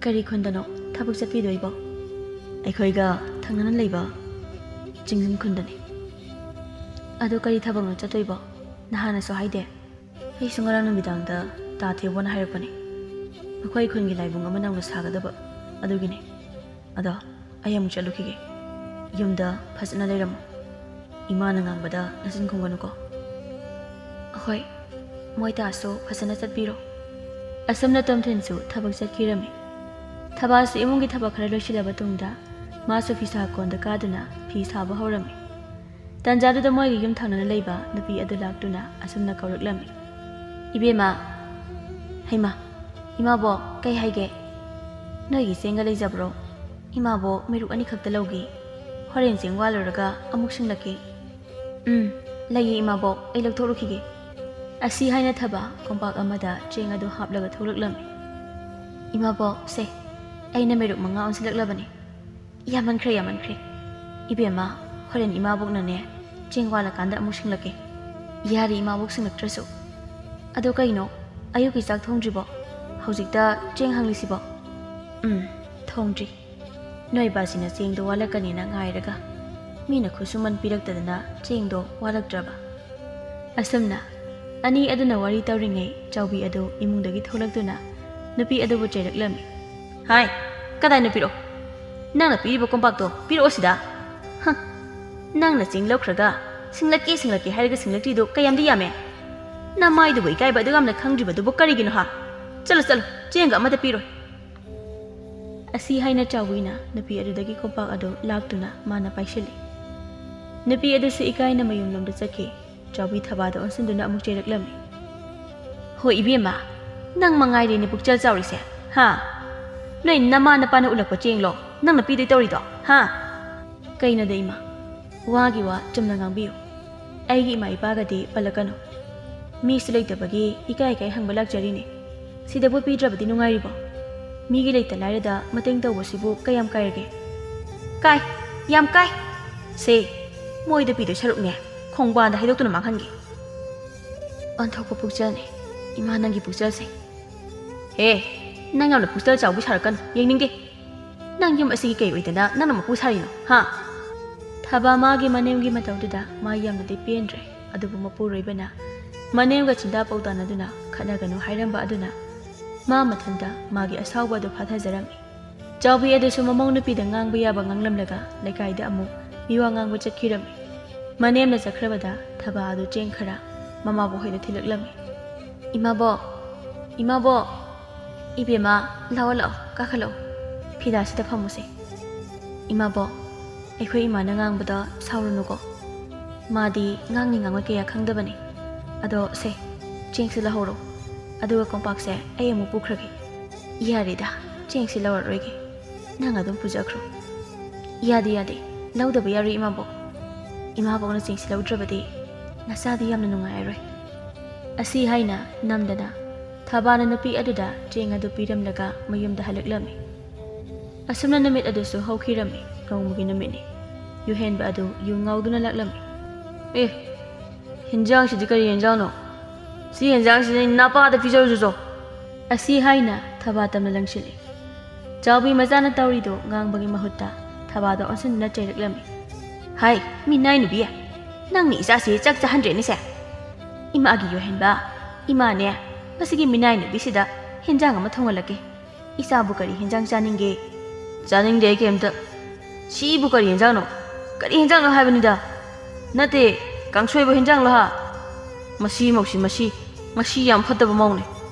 ꯀꯔꯤ ꯈꯨꯟꯗꯅꯣ ꯊꯕꯛ ꯆꯠꯄꯤꯗꯣꯏꯕꯣ?" "ꯑꯩꯈꯣꯏꯒ ꯊꯪꯅꯅ ꯂꯩꯕ ꯆꯤꯡꯖꯤꯟ ꯈꯨꯟꯗꯅꯤ"꯫ "ꯑꯗꯨ ꯀꯔꯤ ꯊꯕꯛꯅꯣ ꯆꯠꯇꯣꯏꯕꯣ? ꯅꯍꯥꯟꯅꯁꯨ ꯍꯥꯏꯗꯦ"꯫ "ꯑꯩꯁꯨ ꯉꯔꯥꯡ ꯅꯨꯃꯤꯗꯥꯡꯗ ꯇꯥ ꯊꯦꯕꯣꯅ ꯍꯥꯏꯔꯛꯄꯅꯤ꯫ ꯃꯈꯣꯏ ꯈꯨꯟꯒꯤ ꯂꯥꯏꯕꯨꯡ ꯑꯃ ꯅꯧꯅ ꯁꯥꯒꯗꯕ, ꯑꯗꯨꯒꯤꯅꯤ꯫ ꯑꯗꯣ ꯑꯩ ꯑꯃꯨꯛ ꯆꯠꯂꯨꯈꯤꯒꯦ꯫ ꯌꯨꯝꯗ ꯐꯖꯅ ꯂꯩꯔꯝꯃꯨ꯫ ꯏꯃꯥꯅ ꯉꯥꯡꯕꯗ ꯅꯆꯤꯟ ꯈꯨꯝꯒꯅꯨꯀꯣ"꯫ "ꯑꯍꯣꯏ"꯫ ꯃꯣꯏ ꯇꯥꯁꯨ ꯐꯖꯅ ꯆꯠꯄꯤꯔꯣ꯫ ꯑꯁꯨꯝꯅ ꯇꯣꯝꯊꯤꯟꯁꯨ ꯊꯕꯛ ꯆꯠꯈꯤꯔꯝꯃꯤ꯫ ꯊꯕꯥꯁꯨ ꯏꯃꯨꯡꯒꯤ ꯊꯕꯛ ꯈꯔ ꯂꯣꯏꯁꯤꯜꯂꯕ ꯇꯨꯡꯗ ꯃꯥꯁꯨ ꯐꯤꯁꯥ ꯀꯣꯟꯗ ꯀꯥꯗꯨꯅ ꯐꯤ ꯁꯥꯕ ꯍꯧꯔꯝꯃꯤ꯫ ꯇꯟꯖꯥꯗꯨꯗ ꯃꯣꯏꯒꯤ ꯌꯨꯝ ꯊꯪꯅꯅ ꯂꯩꯕ ꯅꯨꯄꯤ ꯑꯗꯨ ꯂꯥꯛꯇꯨꯅ ꯑꯁꯨꯝꯅ ꯀꯧꯔꯛꯂꯝꯃꯤ, "ꯏꯕꯦꯝꯃ, ꯍꯩꯃꯥ, ꯏꯃꯥꯕꯣꯛ, ꯀꯩ ꯍꯥꯏꯒꯦ? ꯅꯣꯏꯒꯤ ꯆꯦꯡꯒ ꯂꯩꯖꯕ꯭ꯔꯣ? ꯏꯃꯥꯕꯣꯛ, ꯃꯦꯔꯨꯛ ꯑꯅꯤꯈꯛꯇ ꯂꯧꯒꯦ꯫ ꯍꯣꯔꯦꯟ ꯆꯦꯡ ꯋꯥꯜꯂꯨꯔꯒ ꯑꯃꯨꯛ ꯁꯤꯡꯂꯛꯀꯦ꯫" "ꯎꯝ, ꯂꯩꯌꯦ ꯏꯃꯥꯕꯣꯛ, ꯑꯩ ꯂꯧꯊꯣꯛꯂꯨꯈꯤꯒꯦ꯫" ꯑꯁꯤ ꯍꯥꯏꯅ ꯊꯕ ꯀꯣꯝꯄꯥꯛ ꯑꯃꯗ ꯆꯦꯡ ꯑꯗꯨ ꯍꯥꯞꯂꯒ ꯊꯣꯛꯂꯛꯂꯝꯃꯤ꯫ "ꯏꯃꯥꯕꯣꯛ, ꯁꯦ, ꯑꯩꯅ ꯃꯦꯔꯨꯛ ꯃꯉꯥ ꯑꯣꯟꯁꯤꯜꯂꯛꯂꯕꯅꯤ꯫ ꯌꯥꯝꯃꯟꯈ꯭ꯔꯦ, ꯌꯥꯝꯃꯟꯈ꯭ꯔꯦ꯫ ꯏꯕꯦꯝꯃ, ꯍꯣꯔꯦꯟ ꯏꯃꯥꯕꯣꯛꯅꯅꯦ, ꯆꯦꯡ ꯋꯥꯜꯂꯀꯥꯟꯗ ꯑꯃꯨꯛ ꯁꯤꯡꯂꯛꯀꯦ꯫" "ꯌꯥꯔꯦ ꯏꯃꯥꯕꯣꯛ ꯁꯤꯡꯂꯛꯇ꯭ꯔꯁꯨ꯫ ꯑꯗꯣ ꯀꯩꯅꯣ, ꯑꯌꯨꯛꯀꯤ ꯆꯥꯛ ꯊꯣꯡꯗ꯭ꯔꯤꯕꯣ? ꯍꯧꯖꯤꯛꯇ ꯆꯦꯡ ꯍꯥꯡꯂꯤꯁꯤꯕꯣ?" "ꯎꯝ, ꯊꯣꯡꯗ꯭ꯔꯤ꯫ ꯅꯣꯏ ꯕꯥꯁꯤꯅ ꯆꯦꯡꯗꯣ ꯋꯥꯠꯂꯛꯀꯅꯤꯅ ꯉꯥꯏꯔꯒ ꯃꯤꯅ ꯈꯨꯠꯁꯨꯃꯟ ꯄꯤꯔꯛꯇꯗꯅ ꯆꯦꯡꯗꯣ ꯋꯥꯠꯂꯛꯇ꯭ꯔꯕ꯫" ꯑꯁꯨꯝꯅ ꯑꯅꯤ ꯑꯗꯨꯅ ꯋꯥꯔꯤ ꯇꯧꯔꯤꯉꯩ ꯆꯥꯎꯕꯤ ꯑꯗꯨ ꯏꯃꯨꯡꯗꯒꯤ ꯊꯣꯛꯂꯛꯇꯨꯅ ꯅꯨꯄꯤ ꯑꯗꯨꯕꯨ ꯆꯩꯔꯛꯂꯝꯃꯤ꯫ "ꯍꯥꯏ, ꯀꯗꯥꯏꯅ ꯄꯤꯔꯛꯑꯣ? ꯅꯪꯅ ꯄꯤꯔꯤꯕ ꯀꯣꯝꯄꯥꯛꯇꯣ ꯄꯤꯔꯛꯑꯣ ꯁꯤꯗ꯫ ꯍ, ꯅꯪꯅ ꯆꯦꯡ ꯂꯧꯈ꯭ꯔꯒ ꯁꯤꯡꯂꯛꯀꯦ ꯁꯤꯡꯂꯛꯀꯦ ꯍꯥꯏꯔꯒ ꯁꯤꯡꯂꯛꯇ꯭ꯔꯤꯗꯣ ꯀꯌꯥꯝꯗꯤ ꯌꯥꯝꯃꯦ꯫ ꯅꯃꯥꯏꯗꯨꯕꯨ ꯏꯀꯥꯏꯕ ꯑꯗꯨ ꯌꯥꯝꯅ ꯈꯪꯗ꯭ꯔꯤꯕꯗꯨꯕꯨ ꯀꯔꯤꯒꯤꯅꯣ ꯍꯥ? ꯆꯠꯂꯣ ꯆꯠꯂꯣ, ꯆꯦꯡꯒ ꯑꯃꯠꯇ ꯄꯤꯔꯣꯏ꯫" ꯑꯁꯤ ꯍꯥꯏꯅ ꯆꯥꯎꯕꯤꯅ ꯅꯨꯄꯤ ꯑꯗꯨꯗꯒꯤ ꯀꯣꯝꯄꯥꯛ ꯑꯗꯨ ꯂꯥꯛꯇꯨꯅ ꯃꯥꯅ ꯄꯥꯏꯁꯤꯜꯂꯤ꯫ ꯅꯨꯄꯤ ꯑꯗꯨꯁꯨ ꯏꯀꯥꯏꯅ ꯃꯌꯨꯝꯂꯣꯝꯗ ꯆꯠꯈꯤ꯫ ꯆꯥꯎꯕꯤ ꯊꯕꯥꯗ ꯑꯣꯟꯁꯤꯟꯗꯨꯅ ꯑꯃꯨꯛ ꯆꯩꯔꯛꯂꯝꯃꯤ꯫ "ꯍꯣꯏ ꯏꯕꯦꯝꯃ, ꯅꯪ ꯃꯉꯥꯏꯔꯦꯅꯦ ꯄꯨꯛꯆꯦꯜ ꯆꯥꯎꯔꯤꯁꯦ, ꯍꯥ? ꯅꯣꯏ ꯅꯃꯥ ꯅꯄꯥꯅ ꯎꯠꯂꯛꯄ ꯆꯦꯡꯂꯣ ꯅꯪꯅ ꯄꯤꯗꯣꯏ ꯇꯧꯔꯤꯗꯣ, ꯍꯥ?" "ꯀꯩꯅꯣꯗ ꯏꯃꯥ, ꯋꯥꯒꯤ ꯋꯥ ꯆꯨꯝꯅ ꯉꯥꯡꯕꯤꯌꯨ꯫ ꯑꯩꯒꯤ ꯏꯃꯥ ꯏꯄꯥꯒꯗꯤ ꯄꯜꯂꯛꯀꯅꯨ꯫ ꯃꯤꯁꯨ ꯂꯩꯇꯕꯒꯤ ꯏꯀꯥꯏ ꯏꯀꯥꯏ ꯍꯪꯕ ꯂꯥꯛꯆꯔꯤꯅꯦ꯫ ꯁꯤꯗꯕꯨ ꯄꯤꯗ꯭ꯔꯕꯗꯤ ꯅꯨꯡꯉꯥꯏꯔꯤꯕꯣ? ꯃꯤꯒꯤ ꯂꯩꯇ ꯂꯥꯏꯔꯗ ꯃꯇꯦꯡ ꯇꯧꯕꯁꯤꯕꯨ ꯀꯌꯥꯝ ꯀꯥꯏꯔꯒꯦ?" "ꯀꯥꯏ, ꯌꯥꯝ ꯀꯥꯏ꯫ ꯁꯦ, ꯃꯣꯏꯗ ꯄꯤꯗꯣꯏ ꯁꯔꯨꯛꯅꯦ, ꯈꯣꯡꯕꯥꯟꯗ ꯍꯩꯗꯣꯛꯇꯨꯅ ꯃꯥꯡꯍꯟꯒꯦ꯫" "ꯑꯣꯟꯊꯣꯛꯄ ꯄꯨꯛꯆꯦꯜꯅꯤ ꯏꯃꯥ ꯅꯪꯒꯤ ꯄꯨꯛꯆꯦꯜꯁꯦ꯫" "ꯍꯦ, ꯅꯪ ꯌꯥꯝꯅ ꯄꯨꯛꯆꯦꯜ ꯆꯥꯎꯕꯤ ꯁꯥꯔꯛꯀꯅꯨ, ꯌꯦꯡꯅꯤꯡꯗꯦ꯫ ꯅꯪ ꯌꯨꯝ ꯑꯁꯤꯒꯤ ꯀꯩ ꯑꯣꯏꯗꯅ ꯅꯪꯅ ꯃꯄꯨ ꯁꯥꯔꯤꯅꯣ, ꯍꯥ?" ꯊꯕꯥ ꯃꯥꯒꯤ ꯃꯅꯦꯝꯒꯤ ꯃꯇꯧꯗꯨꯗ ꯃꯥ ꯌꯥꯝꯅꯗꯤ ꯄꯦꯟꯗ꯭ꯔꯦ, ꯑꯗꯨꯕꯨ ꯃꯄꯨꯔꯣꯏꯕꯅ ꯃꯅꯦꯝꯒ ꯆꯤꯟꯗꯥ ꯄꯥꯎꯗꯥꯅꯗꯨꯅ ꯈꯠꯅꯒꯅꯨ ꯍꯥꯏꯔꯝꯕ ꯑꯗꯨꯅ ꯃꯥ ꯃꯊꯟꯇ ꯃꯥꯒꯤ ꯑꯁꯥꯎꯕ ꯑꯗꯨ ꯐꯥꯊꯖꯔꯝꯃꯤ꯫ ꯆꯥꯎꯕꯤ ꯑꯗꯨꯁꯨ ꯃꯃꯧ ꯅꯨꯄꯤꯗ ꯉꯥꯡꯕ ꯌꯥꯕ ꯉꯥꯡꯂꯝꯂꯒ ꯂꯩꯀꯥꯏꯗ ꯑꯃꯨꯛ ꯃꯤꯋꯥ ꯉꯥꯡꯕ ꯆꯠꯈꯤꯔꯝꯃꯤ꯫ ꯃꯅꯦꯝꯅ ꯆꯠꯈ꯭ꯔꯕꯗ ꯊꯕꯥ ꯑꯗꯨ ꯆꯦꯡ ꯈꯔ ꯃꯃꯥꯕꯨ ꯍꯣꯏꯗ ꯊꯤꯜꯂꯛꯂꯝꯃꯤ꯫ ꯏꯃꯥꯕꯣꯛ, ꯏꯃꯥꯕꯣꯛ, ꯏꯕꯦꯝꯃ, ꯂꯥꯛꯑꯣ, ꯂꯥꯛꯑꯣ, ꯀꯥꯈꯠꯂꯛꯑꯣ꯫ ꯐꯤꯗꯥꯁꯤꯗ ꯐꯝꯃꯨꯁꯦ꯫ ꯏꯃꯥꯕꯣꯛ, ꯑꯩꯈꯣꯏ ꯏꯃꯥꯅ ꯉꯥꯡꯕꯗ ꯁꯥꯎꯔꯨꯅꯨꯀꯣ꯫ ꯃꯥꯗꯤ ꯉꯥꯡꯅꯤ ꯉꯥꯡꯉꯣꯏ ꯀꯌꯥ ꯈꯪꯗꯕꯅꯤ꯫ ꯑꯗꯣ ꯁꯦ, ꯆꯦꯡꯁꯤ ꯂꯧꯍꯧꯔꯣ꯫ ꯑꯗꯨꯒ ꯀꯣꯝꯄꯥꯛꯁꯦ ꯑꯩ ꯑꯃꯨꯛ ꯄꯨꯈ꯭ꯔꯒꯦ꯫ ꯌꯥꯔꯦꯗ, ꯆꯦꯡꯁꯤ ꯂꯧꯔꯔꯣꯏꯒꯦ꯫ ꯅꯪ ꯑꯗꯨꯝ ꯄꯨꯖꯈ꯭ꯔꯣ꯫ ꯌꯥꯗꯦ, ꯌꯥꯗꯦ, ꯂꯧꯗꯕ ꯌꯥꯔꯣꯏ ꯏꯃꯥꯕꯣꯛ꯫ ꯏꯃꯥꯕꯣꯛꯅ ꯆꯦꯡꯁꯤ ꯂꯧꯗ꯭ꯔꯕꯗꯤ ꯅꯆꯥꯗꯤ ꯌꯥꯝꯅ ꯅꯨꯡꯉꯥꯏꯔꯔꯣꯏ꯫ ꯑꯁꯤ ꯍꯥꯏꯅ ꯅꯝꯗꯅ ꯊꯕꯥꯅ ꯅꯨꯄꯤ ꯑꯗꯨꯗ ꯆꯦꯡ ꯑꯗꯨ ꯄꯤꯔꯝꯂꯒ ꯃꯌꯨꯝꯗ ꯍꯜꯂꯛꯂꯝꯃꯤ꯫ ꯑꯁꯨꯝꯅ ꯅꯨꯃꯤꯠ ꯑꯗꯨꯁꯨ ꯍꯧꯈꯤꯔꯝꯃꯤ꯫ ꯅꯣꯡꯃꯒꯤ ꯅꯨꯃꯤꯠꯅꯤ꯫ ꯌꯨꯍꯦꯟꯕ ꯑꯗꯨ ꯌꯨ ꯉꯥꯎꯗꯨꯅ ꯂꯥꯛꯂꯝꯃꯤ꯫ "ꯑꯦ, ꯍꯦꯟꯖꯥꯡꯁꯤꯗꯤ ꯀꯔꯤ ꯍꯦꯟꯖꯥꯡꯅꯣ? ꯁꯤ ꯍꯦꯟꯖꯥꯡꯁꯤꯗꯤ ꯅꯄꯥꯗ ꯄꯤꯖꯔꯨꯆꯣ꯫" ꯑꯁꯤ ꯍꯥꯏꯅ ꯊꯕꯥ ꯇꯝꯅ ꯂꯪꯁꯤꯜꯂꯤ꯫ ꯆꯥꯎꯕꯤ ꯃꯆꯥꯅ ꯇꯧꯔꯤꯗꯨ ꯉꯥꯡꯕꯒꯤ ꯃꯍꯨꯠꯇ ꯊꯕꯥꯗ ꯑꯣꯟꯁꯤꯟꯗꯨꯅ ꯆꯩꯔꯛꯂꯝꯃꯤ꯫ "ꯍꯥꯏ, ꯃꯤꯅꯥꯏ ꯅꯨꯄꯤ, ꯅꯪꯅ ꯏꯆꯥꯁꯤ ꯆꯥꯛ ꯆꯥꯍꯟꯗ꯭ꯔꯦꯅꯦꯁꯦ꯫ ꯏꯃꯥꯒꯤ ꯌꯨꯍꯦꯟꯕ, ꯏꯃꯥꯅꯦ, ꯃꯁꯤꯒꯤ ꯃꯤꯅꯥꯏ ꯅꯨꯄꯤꯁꯤꯗ ꯍꯦꯟꯖꯥꯡ ꯑꯃ ꯊꯣꯡꯍꯜꯂꯛꯀꯦ꯫ ꯏꯆꯥꯕꯨ ꯀꯔꯤ ꯍꯦꯟꯖꯥꯡ ꯆꯥꯅꯤꯡꯒꯦ?" "ꯆꯥꯅꯤꯡꯗꯦ ꯑꯩ ꯀꯩꯝꯇ꯫ ꯁꯤꯕꯨ ꯀꯔꯤ ꯍꯦꯟꯖꯥꯡꯅꯣ? ꯀꯔꯤ ꯍꯦꯟꯖꯥꯡꯅꯣ ꯍꯥꯏꯕꯅꯤꯗ? ꯅꯠꯇꯦ, ꯀꯥꯡꯁꯣꯏꯕꯨ ꯍꯦꯟꯖꯥꯡꯂꯣ ꯍꯥ? ꯃꯁꯤ ꯃꯧꯁꯤ, ꯃꯁꯤ, ꯃꯁꯤ ꯌꯥꯝ ꯐꯠꯇꯕ ꯃꯧꯅꯦ꯫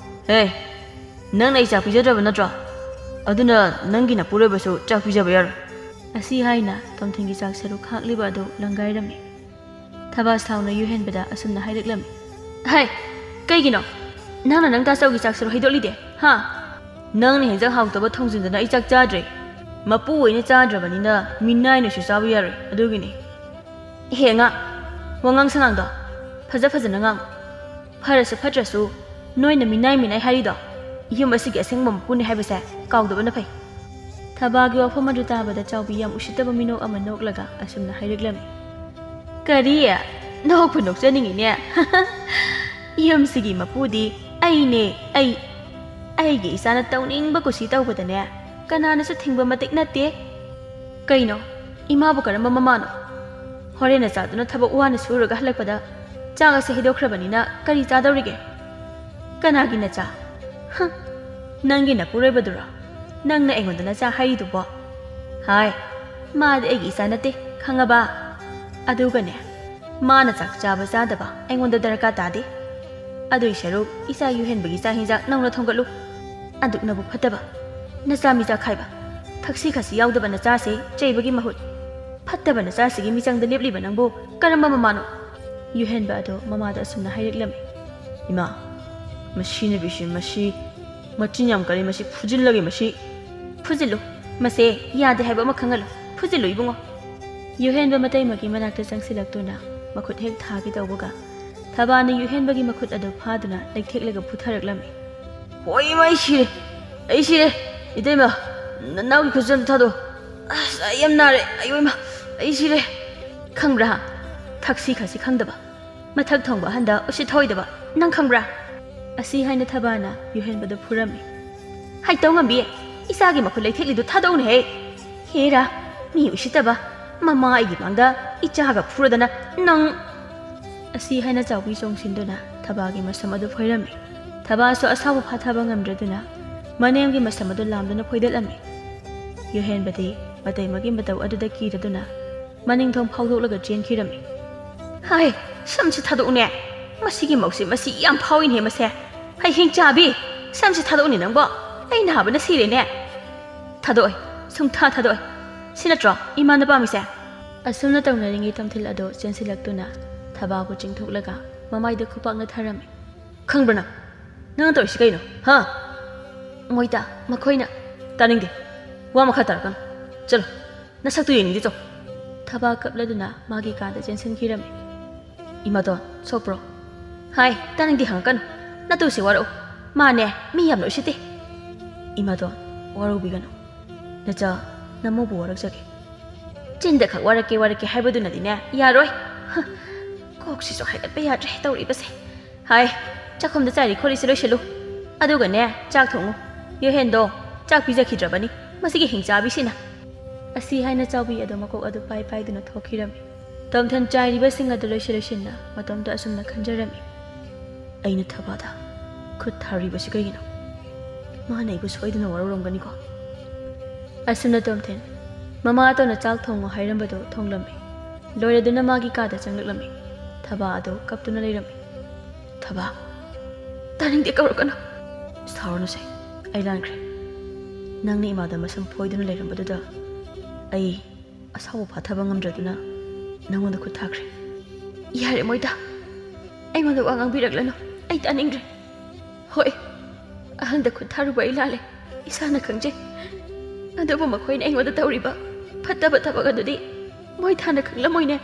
ꯍꯦ, ꯅꯪꯅ ꯑꯩ ꯆꯥꯛ ꯄꯤꯖꯗ꯭ꯔꯕ ꯅꯠꯇ꯭ꯔꯣ? ꯑꯗꯨꯅ ꯅꯪꯒꯤ ꯅꯄꯨꯔꯣꯏꯕꯁꯨ ꯆꯥꯛ ꯄꯤꯖꯕ ꯌꯥꯔꯣꯏ꯫" ꯑꯁꯤ ꯍꯥꯏꯅ ꯇꯣꯝꯊꯤꯟꯒꯤ ꯆꯥꯛ ꯁꯔꯨꯛ ꯈꯥꯛꯂꯤꯕ ꯑꯗꯨ ꯂꯪꯒꯥꯏꯔꯝꯃꯤ꯫ ꯊꯕꯥ ꯁꯥꯎꯅ ꯌꯨꯍꯦꯟꯕꯗ ꯑꯁꯨꯝꯅ ꯍꯥꯏꯔꯛꯂꯝꯃꯤ꯫ "ꯍꯥꯏ, ꯀꯩꯒꯤꯅꯣ? ꯅꯪꯅ ꯅꯪ ꯇꯥꯆꯧꯒꯤ ꯆꯥꯛ ꯁꯔꯨꯛ ꯍꯩꯗꯣꯛꯂꯤꯗꯦ, ꯍꯥ? ꯅꯪꯅ ꯍꯦꯟꯖꯥꯡ ꯍꯥꯎꯇꯕ ꯊꯣꯡꯖꯤꯟꯗꯅ ꯑꯩ ꯆꯥꯛ ꯆꯥꯗ꯭ꯔꯦ꯫ ꯃꯄꯨ ꯑꯣꯏꯅ ꯆꯥꯗ꯭ꯔꯕꯅꯤꯅ ꯃꯤꯅꯥꯏꯅꯁꯨ ꯆꯥꯕ ꯌꯥꯔꯣꯏ, ꯑꯗꯨꯒꯤꯅꯤ꯫" "ꯏꯍꯦ ꯑꯉꯥꯡ, ꯋꯥꯉꯥꯡ ꯁꯉꯥꯡꯗꯣ ꯐꯖ ꯐꯖꯅ ꯉꯥꯡ꯫ ꯐꯔꯁꯨ ꯐꯠꯇ꯭ꯔꯁꯨ ꯅꯣꯏꯅ ꯃꯤꯅꯥꯏ ꯃꯤꯅꯥꯏ ꯍꯥꯏꯔꯤꯗꯣ ꯌꯨꯝ ꯑꯁꯤꯒꯤ ꯑꯁꯦꯡꯕ ꯃꯄꯨꯅꯤ ꯍꯥꯏꯕꯁꯦ ꯀꯥꯎꯗꯕꯅ ꯐꯩ꯫" ꯊꯕꯥꯒꯤ ꯋꯥꯐꯝ ꯑꯗꯨ ꯇꯥꯕꯗ ꯆꯥꯎꯕꯤ ꯌꯥꯝ ꯎꯁꯤꯠꯇꯕ ꯃꯤꯅꯣꯛ ꯑꯃ ꯅꯣꯛꯂꯒ ꯑꯁꯨꯝꯅ ꯍꯥꯏꯔꯛꯂꯝꯃꯤ꯫ "ꯀꯔꯤ? ꯅꯣꯛꯄꯨ ꯅꯣꯛꯆꯅꯤꯡꯉꯤꯅꯦ꯫ ꯌꯨꯝꯁꯤꯒꯤ ꯃꯄꯨꯗꯤ ꯑꯩꯅꯦ, ꯑꯩ꯫ ꯑꯩꯒꯤ ꯏꯆꯥꯅ ꯇꯧꯅꯤꯡꯕ ꯀꯨꯁꯤ ꯇꯧꯕꯗꯅꯦ ꯀꯅꯥꯅꯁꯨ ꯊꯤꯡꯕ ꯃꯇꯤꯛ ꯅꯠꯇꯦ꯫ ꯀꯩꯅꯣ, ꯏꯃꯥꯕꯨ ꯀꯔꯝꯕ ꯃꯃꯥꯅꯣ? ꯍꯣꯔꯦꯟ ꯅꯆꯥꯗꯨꯅ ꯊꯕꯛ ꯋꯥꯅ ꯁꯨꯔꯒ ꯍꯜꯂꯛꯄꯗ ꯆꯥꯛ ꯑꯁꯤ ꯍꯩꯗꯣꯛꯈ꯭ꯔꯕꯅꯤꯅ ꯀꯔꯤ ꯆꯥꯗꯧꯔꯤꯒꯦ?" "ꯀꯅꯥꯒꯤ ꯅꯆꯥ? ꯍ, ꯅꯪꯒꯤ ꯅꯄꯨꯔꯣꯏꯕꯗꯨꯔꯣ? ꯅꯪꯅ ꯑꯩꯉꯣꯟꯗ ꯅꯆꯥ ꯍꯥꯏꯔꯤꯗꯨꯕꯣ? ꯍꯥꯏ, ꯃꯥꯗꯤ ꯑꯩꯒꯤ ꯏꯆꯥ ꯅꯠꯇꯦ, ꯈꯪꯉꯕ? ꯑꯗꯨꯒꯅꯦ, ꯃꯥꯅ ꯆꯥꯛ ꯆꯥꯕ ꯆꯥꯗꯕ ꯑꯩꯉꯣꯟꯗ ꯗꯔꯀꯥꯔ ꯇꯥꯗꯦ꯫ ꯑꯗꯨꯏ ꯁꯔꯨꯛ ꯏꯆꯥ ꯌꯨꯍꯦꯟꯕꯒꯤ ꯆꯥꯛ ꯍꯤꯟꯖꯥꯡ ꯅꯧꯅ ꯊꯣꯡꯒꯠꯂꯨ꯫ ꯑꯗꯨꯛꯅꯕꯨ ꯐꯠꯇꯕ꯫ ꯅꯆꯥ ꯃꯤꯆꯥ ꯈꯥꯏꯕ꯫ ꯊꯛꯁꯤ ꯈꯥꯁꯤ ꯌꯥꯎꯗꯕ ꯅꯆꯥꯁꯦ ꯆꯩꯕꯒꯤ ꯃꯍꯨꯠ꯫ ꯐꯠꯇꯕ ꯅꯆꯥꯁꯤꯒꯤ ꯃꯤꯆꯪꯗ ꯂꯦꯞꯂꯤꯕ ꯅꯪꯕꯨ ꯀꯔꯝꯕ ꯃꯃꯥꯅꯣ? ꯌꯨꯍꯦꯟꯕ ꯑꯗꯣ ꯃꯃꯥꯗ ꯑꯁꯨꯝꯅ ꯍꯥꯏꯔꯛꯂꯝꯃꯤ꯫ ꯏꯃꯥ, ꯃꯁꯤ ꯅꯨꯄꯤꯁꯤ, ꯃꯁꯤ ꯃꯆꯤꯟ ꯌꯥꯝ ꯀꯜꯂꯤ, ꯃꯁꯤ ꯐꯨꯖꯤꯜꯂꯒꯦ, ꯃꯁꯤ꯫ ꯐꯨꯖꯤꯜꯂꯨ꯫ ꯃꯁꯦ ꯌꯥꯗꯦ ꯍꯥꯏꯕ ꯑꯃ ꯈꯪꯍꯜꯂꯨ꯫ ꯐꯨꯖꯤꯜꯂꯨ ꯏꯕꯨꯡꯉꯣ꯫ ꯌꯨꯍꯦꯟꯕ ꯃꯇꯩꯃꯒꯤ ꯃꯅꯥꯛꯇ ꯆꯪꯁꯤꯜꯂꯛꯇꯨꯅ ꯃꯈꯨꯠ ꯍꯦꯛ ꯊꯥꯒꯦ ꯇꯧꯕꯒ ꯊꯕꯥꯅ ꯌꯨꯍꯦꯟꯕꯒꯤ ꯃꯈꯨꯠ ꯑꯗꯨ ꯐꯥꯗꯨꯅ ꯂꯩꯊꯦꯛꯂꯒ ꯐꯨꯊꯔꯛꯂꯝꯃꯤ꯫ ꯍꯣꯏ ꯏꯃꯥ, ꯑꯩ ꯁꯤꯔꯦ, ꯑꯩ ꯁꯤꯔꯦ꯫ ꯏꯇꯩꯃ, ꯅꯅꯥꯎꯒꯤ ꯈꯨꯠꯁꯦ ꯑꯝꯇ ꯊꯥꯗꯣꯛꯑꯣ꯫ ꯑꯁ, ꯑꯩ ꯌꯥꯝ ꯅꯥꯔꯦ꯫ ꯑꯌꯣ ꯏꯃꯥ, ꯑꯩ ꯁꯤꯔꯦ꯫ ꯈꯪꯕ꯭ꯔꯥ? ꯊꯛꯁꯤ ꯈꯥꯁꯤ ꯈꯪꯗꯕ, ꯃꯊꯛ ꯊꯣꯡꯕ ꯑꯍꯟꯗ ꯎꯁꯤꯠ ꯊꯑꯣꯏꯗꯕ, ꯅꯪ ꯈꯪꯕ꯭ꯔꯥ? ꯑꯁꯤ ꯍꯥꯏꯅ ꯊꯕꯥꯅ ꯌꯨꯍꯦꯟꯕꯗ ꯐꯨꯔꯝꯃꯤ꯫ ꯍꯩꯇꯧ ꯉꯝꯕꯤ, ꯏꯆꯥꯒꯤ ꯃꯈꯨꯠ ꯂꯩꯊꯦꯛꯂꯤꯗꯨ ꯊꯥꯗꯧꯅꯦꯍꯦ꯫ ꯍꯦꯔꯥ, ꯃꯤ ꯎꯁꯤꯠꯇꯕ, ꯃꯃꯥ ꯑꯩꯒꯤ ꯃꯥꯡꯗ ꯏꯆꯥꯒ ꯐꯨꯔꯗꯅ ꯅꯪ꯫ ꯑꯁꯤ ꯍꯥꯏꯅ ꯆꯥꯎꯕꯤ ꯆꯣꯡꯁꯤꯟꯗꯨꯅ ꯊꯕꯥꯒꯤ ꯃꯁꯝ ꯑꯗꯨ ꯐꯣꯏꯔꯝꯃꯤ꯫ ꯊꯕꯥꯁꯨ ꯑꯁꯥꯎꯕ ꯐꯥꯊꯕ ꯉꯝꯗ꯭ꯔꯗꯨꯅ ꯃꯅꯦꯝꯒꯤ ꯃꯁꯝ ꯑꯗꯨ ꯂꯥꯝꯗꯨꯅ ꯐꯣꯏꯗꯠꯂꯝꯃꯤ꯫ ꯌꯨꯍꯦꯟꯕꯗꯤ ꯃꯇꯩꯃꯒꯤ ꯃꯇꯧ ꯑꯗꯨꯗ ꯀꯤꯔꯗꯨꯅ ꯃꯅꯤꯡꯊꯣꯡ ꯐꯥꯎꯗꯣꯛꯂꯒ ꯆꯦꯟꯈꯤꯔꯝꯃꯤ꯫ ꯍꯥꯏ, ꯁꯝꯁꯤ ꯊꯥꯗꯣꯛꯎꯅꯦ꯫ ꯃꯁꯤꯒꯤ ꯃꯧꯁꯤ, ꯃꯁꯤ ꯌꯥꯝ ꯐꯥꯎꯏꯅꯦ ꯃꯁꯦ꯫ ꯍꯩꯍꯤꯡ ꯆꯥꯕꯤ, ꯁꯝꯁꯤ ꯊꯥꯗꯣꯛꯎꯅꯦ ꯅꯪꯕꯣ꯫ ꯑꯩ ꯅꯥꯕꯅ ꯁꯤꯔꯦꯅꯦ꯫ ꯊꯥꯗꯣꯛꯑꯣꯏ, ꯁꯨꯡꯊꯥ ꯊꯥꯗꯣꯛꯑꯣꯏ꯫ ꯁꯤ ꯅꯠꯇ꯭ꯔꯣ ꯏꯃꯥꯅ ꯄꯥꯝꯃꯤꯁꯦ? ꯑꯁꯨꯝꯅ ꯇꯧꯅꯔꯤꯉꯩ ꯇꯣꯝꯊꯤꯜ ꯑꯗꯣ ꯆꯦꯟꯁꯤꯜꯂꯛꯇꯨꯅ ꯊꯕꯥꯕꯨ ꯆꯤꯡꯊꯣꯛꯂꯒ ꯃꯃꯥꯏꯗ ꯈꯨꯄꯥꯛꯅ ꯊꯥꯔꯝꯃꯤ꯫ ꯈꯪꯕ꯭ꯔꯥ ꯅꯪ? ꯅꯪꯅ ꯇꯧꯔꯤꯁꯤ ꯀꯩꯅꯣ? ꯍꯥ? ꯃꯣꯏꯗ ꯃꯈꯣꯏꯅ꯫ ꯇꯥꯅꯤꯡꯗꯦ꯫ ꯋꯥ ꯃꯈꯥ ꯇꯥꯔꯛꯀꯅꯨ꯫ ꯆꯠꯂꯣ꯫ ꯅꯁꯛꯇꯨ ꯌꯦꯡꯅꯤꯡꯗꯦ, ꯆꯣ꯫ ꯊꯕꯥ ꯀꯞꯂꯗꯨꯅ ꯃꯥꯒꯤ ꯀꯥꯗ ꯆꯦꯟꯁꯤꯟꯈꯤꯔꯝꯃꯤ꯫ ꯏꯃꯥꯇꯣꯟ, ꯁꯣꯛꯄ꯭ꯔꯣ? ꯍꯥꯏ, ꯇꯥꯅꯤꯡꯗꯦ, ꯍꯪꯉꯛꯀꯅꯨ꯫ ꯅꯇꯨꯁꯦ ꯋꯥꯔꯛꯎ꯫ ꯃꯥꯅꯦ, ꯃꯤ ꯌꯥꯝꯅ ꯎꯁꯤꯠꯇꯦ꯫ ꯏꯃꯥꯇꯣꯟ, ꯋꯥꯔꯧꯕꯤꯒꯅꯨ꯫ ꯅꯆꯥ, ꯅꯃꯧꯕꯨ ꯋꯥꯔꯛꯆꯒꯦ꯫ ꯆꯤꯟꯗ ꯈꯛ ꯋꯥꯔꯛꯀꯦ, ꯋꯥꯔꯛꯀꯦ ꯍꯥꯏꯕꯗꯨꯅꯗꯤꯅꯦ, ꯌꯥꯔꯣꯏ꯫ ꯍ, ꯀꯣꯛꯁꯤꯁꯨ ꯍꯥꯏꯒꯠꯄ ꯌꯥꯗ꯭ꯔꯦ ꯇꯧꯔꯤꯕꯁꯦ꯫ ꯍꯥꯏ, ꯆꯥꯛꯈꯨꯝꯗ ꯆꯥꯏꯔꯤ ꯈꯣꯠꯂꯤꯁꯤ ꯂꯣꯏꯁꯤꯜꯂꯨ꯫ ꯑꯗꯨꯒꯅꯦ, ꯆꯥꯛ ꯊꯣꯡꯉꯨ꯫ ꯌꯨꯍꯦꯟꯗꯣ ꯆꯥꯛ ꯄꯤꯖꯈꯤꯗ꯭ꯔꯕꯅꯤ, ꯃꯁꯤꯒꯤ ꯍꯤꯡꯆꯥꯕꯤꯁꯤꯅ꯫ ꯑꯁꯤ ꯍꯥꯏꯅ ꯆꯥꯎꯕꯤ ꯑꯗꯣ ꯃꯀꯣꯛ ꯑꯗꯨ ꯄꯥꯏ ꯄꯥꯏꯗꯨꯅ ꯊꯣꯛꯈꯤꯔꯝꯃꯤ꯫ ꯇꯣꯝꯊꯤꯟ ꯆꯥꯏꯔꯤꯕꯁꯤꯡ ꯑꯗꯨ ꯂꯣꯏꯁꯤꯟ ꯂꯣꯏꯁꯤꯟꯅ ꯃꯇꯣꯝꯇ ꯑꯁꯨꯝꯅ ꯈꯟꯖꯔꯝꯃꯤ꯫ ꯑꯩꯅ ꯊꯕꯥꯗ ꯈꯨꯠ ꯊꯥꯔꯤꯕꯁꯤ ꯀꯩꯒꯤꯅꯣ? ꯃꯥꯅ ꯑꯩꯕꯨ ꯁꯣꯏꯗꯅ ꯋꯥꯔꯧꯔꯝꯒꯅꯤꯀꯣ? ꯑꯁꯨꯝꯅ ꯇꯣꯝꯊꯤꯟ ꯃꯃꯥ ꯑꯇꯣꯟꯅ ꯆꯥꯛ ꯊꯣꯡꯉꯨ ꯍꯥꯏꯔꯝꯕꯗꯨ ꯊꯣꯡꯂꯝꯃꯤ꯫ ꯂꯣꯏꯔꯗꯨꯅ ꯃꯥꯒꯤ ꯀꯥꯗ ꯆꯪꯂꯛꯂꯝꯃꯤ꯫ ꯊꯕꯥ ꯑꯗꯨ ꯀꯞꯇꯨꯅ ꯂꯩꯔꯝꯃꯤ꯫ ꯊꯕꯥ, ꯇꯥꯅꯤꯡꯗꯦ, ꯀꯧꯔꯛꯀꯅꯨ꯫ ꯁꯥꯎꯔꯅꯨꯁꯦ, ꯑꯩ ꯂꯥꯟꯈ꯭ꯔꯦ꯫ ꯅꯪꯅ ꯏꯃꯥꯗ ꯃꯁꯝ ꯐꯣꯏꯗꯨꯅ ꯂꯩꯔꯝꯕꯗꯨꯗ ꯑꯩ ꯑꯁꯥꯎꯕ ꯐꯥꯊꯕ ꯉꯝꯗ꯭ꯔꯗꯨꯅ ꯅꯪꯉꯣꯟꯗ ꯈꯨꯠ ꯊꯥꯈ꯭ꯔꯦ꯫ ꯌꯥꯔꯦ ꯃꯣꯏꯗ, ꯑꯩꯉꯣꯟꯗ ꯋꯥ ꯉꯥꯡꯕꯤꯔꯛꯂꯅꯨ, ꯑꯩ ꯇꯥꯅꯤꯡꯗ꯭ꯔꯦ꯫ ꯍꯣꯏ, ꯑꯍꯜꯗ ꯈꯨꯠ ꯊꯥꯔꯨꯕ ꯑꯩ ꯂꯥꯜꯂꯦ, ꯏꯁꯥꯅ ꯈꯪꯖꯩ꯫ ꯑꯗꯨꯕꯨ ꯃꯈꯣꯏꯅ ꯑꯩꯉꯣꯟꯗ ꯇꯧꯔꯤꯕ ꯐꯠꯇꯕ ꯊꯕꯛ ꯑꯗꯨꯗꯤ ꯃꯣꯏ ꯊꯥꯅ ꯈꯪꯂꯝꯃꯣꯏꯅꯦ꯫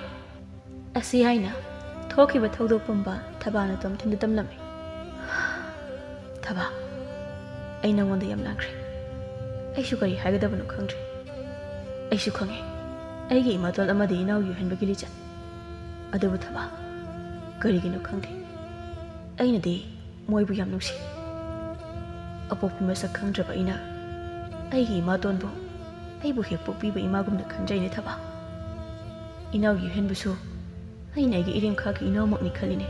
ꯑꯁꯤ ꯍꯥꯏꯅ ꯊꯣꯛꯈꯤꯕ ꯊꯧꯗꯣꯛ ꯄꯨꯝꯕ ꯊꯕꯥꯅ ꯇꯣꯝꯊꯤꯟꯗ ꯇꯝꯂꯝꯃꯤ꯫ ꯊꯕꯥ, ꯑꯩ ꯅꯉꯣꯟꯗ ꯌꯥꯝ ꯂꯥꯟꯈ꯭ꯔꯦ꯫ ꯑꯩꯁꯨ ꯀꯔꯤ ꯍꯥꯏꯒꯗꯕꯅꯣ ꯈꯪꯗ꯭ꯔꯦ꯫ ꯑꯩꯁꯨ ꯈꯪꯉꯦ, ꯑꯩꯒꯤ ꯏꯃꯥꯇꯣꯟ ꯑꯃꯗꯤ ꯏꯅꯥꯎ ꯌꯨꯍꯦꯟꯕꯒꯤ ꯂꯤꯆꯠ꯫ ꯑꯗꯨꯕꯨ ꯊꯕꯥ, ꯀꯔꯤꯒꯤꯅꯣ ꯈꯪꯗꯦ, ꯑꯩꯅꯗꯤ ꯃꯣꯏꯕꯨ ꯌꯥꯝ ꯅꯨꯡꯁꯤ꯫ ꯑꯄꯣꯛꯄꯤ ꯃꯁꯛ ꯈꯪꯗ꯭ꯔꯕ ꯑꯩꯅ ꯑꯩꯒꯤ ꯏꯃꯥꯇꯣꯟꯕꯨ ꯑꯩꯕꯨ ꯍꯦꯛ ꯄꯣꯛꯄꯤꯕ ꯏꯃꯥꯒꯨꯝꯅ ꯈꯟꯖꯩꯅꯦ ꯊꯕꯥ꯫ ꯏꯅꯥꯎ ꯌꯨꯍꯦꯟꯕꯨꯁꯨ ꯑꯩꯅ ꯑꯩꯒꯤ ꯏꯔꯦꯝꯈꯥꯒꯤ ꯏꯅꯥꯎꯃꯛꯅꯤ ꯈꯜꯂꯤꯅꯦ꯫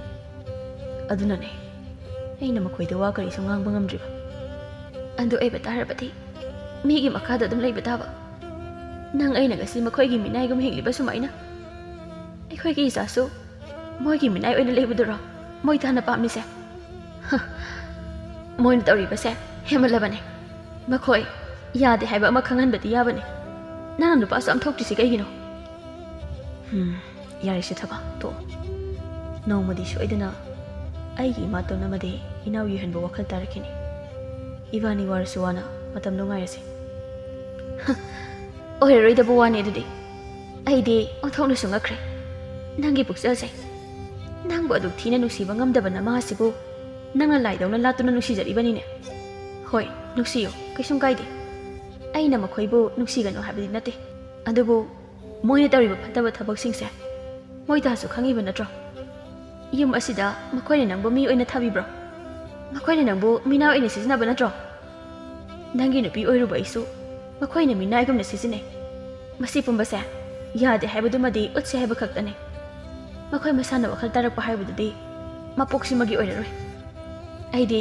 ꯑꯗꯨꯅꯅꯦ ꯑꯩꯅ ꯃꯈꯣꯏꯗ ꯋꯥ ꯀꯔꯤꯁꯨ ꯉꯥꯡꯕ ꯉꯝꯗ꯭ꯔꯤꯕ꯫ ꯑꯗꯨ ꯑꯣꯏꯕ ꯇꯥꯔꯕꯗꯤ ꯃꯤꯒꯤ ꯃꯈꯥꯗ ꯑꯗꯨꯝ ꯂꯩꯕ ꯇꯥꯕ꯫ ꯅꯪ ꯑꯩꯅ ꯉꯁꯤ ꯃꯈꯣꯏꯒꯤ ꯃꯤꯅꯥꯏꯒꯨꯝ ꯍꯤꯡꯂꯤꯕ ꯁꯨꯃꯥꯏꯅ ꯑꯩꯈꯣꯏꯒꯤ ꯏꯆꯥꯁꯨ ꯃꯣꯏꯒꯤ ꯃꯤꯅꯥꯏ ꯑꯣꯏꯅ ꯂꯩꯕꯗꯨꯔꯣ ꯃꯣꯏ ꯇꯥꯅ ꯄꯥꯝꯃꯤꯁꯦ? ꯍ, ꯃꯣꯏꯅ ꯇꯧꯔꯤꯕꯁꯦ ꯍꯦꯟꯃꯜꯂꯕꯅꯦ꯫ ꯃꯈꯣꯏ ꯌꯥꯗꯦ ꯍꯥꯏꯕ ꯑꯃ ꯈꯪꯍꯟꯕꯗꯤ ꯌꯥꯕꯅꯦ꯫ ꯅꯪꯅ ꯅꯨꯄꯥꯁꯨ ꯑꯝ ꯊꯣꯛꯇ꯭ꯔꯤꯁꯤ ꯀꯩꯒꯤꯅꯣ? ꯍꯝ, ꯌꯥꯔꯦꯁꯦ ꯊꯕꯥ, ꯇꯣꯛꯑꯣ꯫ ꯅꯣꯡꯃꯗꯤ ꯁꯣꯏꯗꯅ ꯑꯩꯒꯤ ꯏꯃꯥꯇꯣꯟ ꯑꯃꯗꯤ ꯏꯅꯥꯎ ꯌꯨꯍꯦꯟꯕ ꯋꯥꯈꯜ ꯇꯥꯔꯛꯈꯤꯅꯤ꯫ ꯏꯕꯥꯅꯤ ꯋꯥꯔꯁꯨ ꯋꯥꯅ ꯃꯇꯝꯗꯣ ꯉꯥꯏꯔꯁꯤ꯫ ꯍ, ꯑꯣꯏꯔꯔꯣꯏꯗꯕ ꯋꯥꯅꯤ ꯑꯗꯨꯗꯤ꯫ ꯑꯩꯗꯤ ꯑꯣꯟꯊꯣꯛꯅꯁꯨ ꯉꯛꯈ꯭ꯔꯦ꯫ ꯅꯪꯒꯤ ꯄꯨꯛꯆꯦꯜꯁꯦ, ꯅꯪꯕꯨ ꯑꯗꯨꯛ ꯊꯤꯅ ꯅꯨꯡꯁꯤꯕ ꯉꯝꯗꯕ ꯅꯃꯥ ꯑꯁꯤꯕꯨ ꯅꯪꯅ ꯂꯥꯏꯗꯧꯅ ꯂꯥꯠꯇꯨꯅ ꯅꯨꯡꯁꯤꯖꯔꯤꯕꯅꯤꯅꯦ꯫ ꯍꯣꯏ, ꯅꯨꯡꯁꯤꯌꯨ, ꯀꯩꯁꯨꯝ ꯀꯥꯏꯗꯦ꯫ ꯑꯩꯅ ꯃꯈꯣꯏꯕꯨ ꯅꯨꯡꯁꯤꯒꯅꯨ ꯍꯥꯏꯕꯗꯤ ꯅꯠꯇꯦ꯫ ꯑꯗꯨꯕꯨ ꯃꯣꯏꯅ ꯇꯧꯔꯤꯕ ꯐꯠꯇꯕ ꯊꯕꯛꯁꯤꯡꯁꯦ ꯃꯣꯏꯗꯁꯨ ꯈꯪꯉꯤꯕ ꯅꯠꯇ꯭ꯔꯣ? ꯌꯨꯝ ꯑꯁꯤꯗ ꯃꯈꯣꯏꯅ ꯅꯪꯕꯨ ꯃꯤ ꯑꯣꯏꯅ ꯊꯥꯕꯤꯕ꯭ꯔꯣ? ꯃꯈꯣꯏꯅ ꯅꯪꯕꯨ ꯃꯤꯅꯥꯏ ꯑꯣꯏꯅ ꯁꯤꯖꯤꯟꯅꯕ ꯅꯠꯇ꯭ꯔꯣ? ꯅꯪꯒꯤ ꯅꯨꯄꯤ ꯑꯣꯏꯔꯨꯕ ꯑꯩꯁꯨ ꯃꯈꯣꯏꯅ ꯃꯤꯅꯥꯏꯒꯨꯝꯅ ꯁꯤꯖꯤꯟꯅꯩ꯫ ꯃꯁꯤ ꯄꯨꯝꯕꯁꯦ ꯌꯥꯗꯦ ꯍꯥꯏꯕꯗꯨꯃꯗꯤ ꯎꯠꯁꯦ ꯍꯥꯏꯕ ꯈꯛꯇꯅꯦ꯫ ꯃꯈꯣꯏ ꯃꯁꯥꯅ ꯋꯥꯈꯜ ꯇꯥꯔꯛꯄ ꯍꯥꯏꯕꯗꯨꯗꯤ ꯃꯄꯣꯛꯁꯤꯃꯒꯤ ꯑꯣꯏꯔꯔꯣꯏ꯫ ꯑꯩꯗꯤ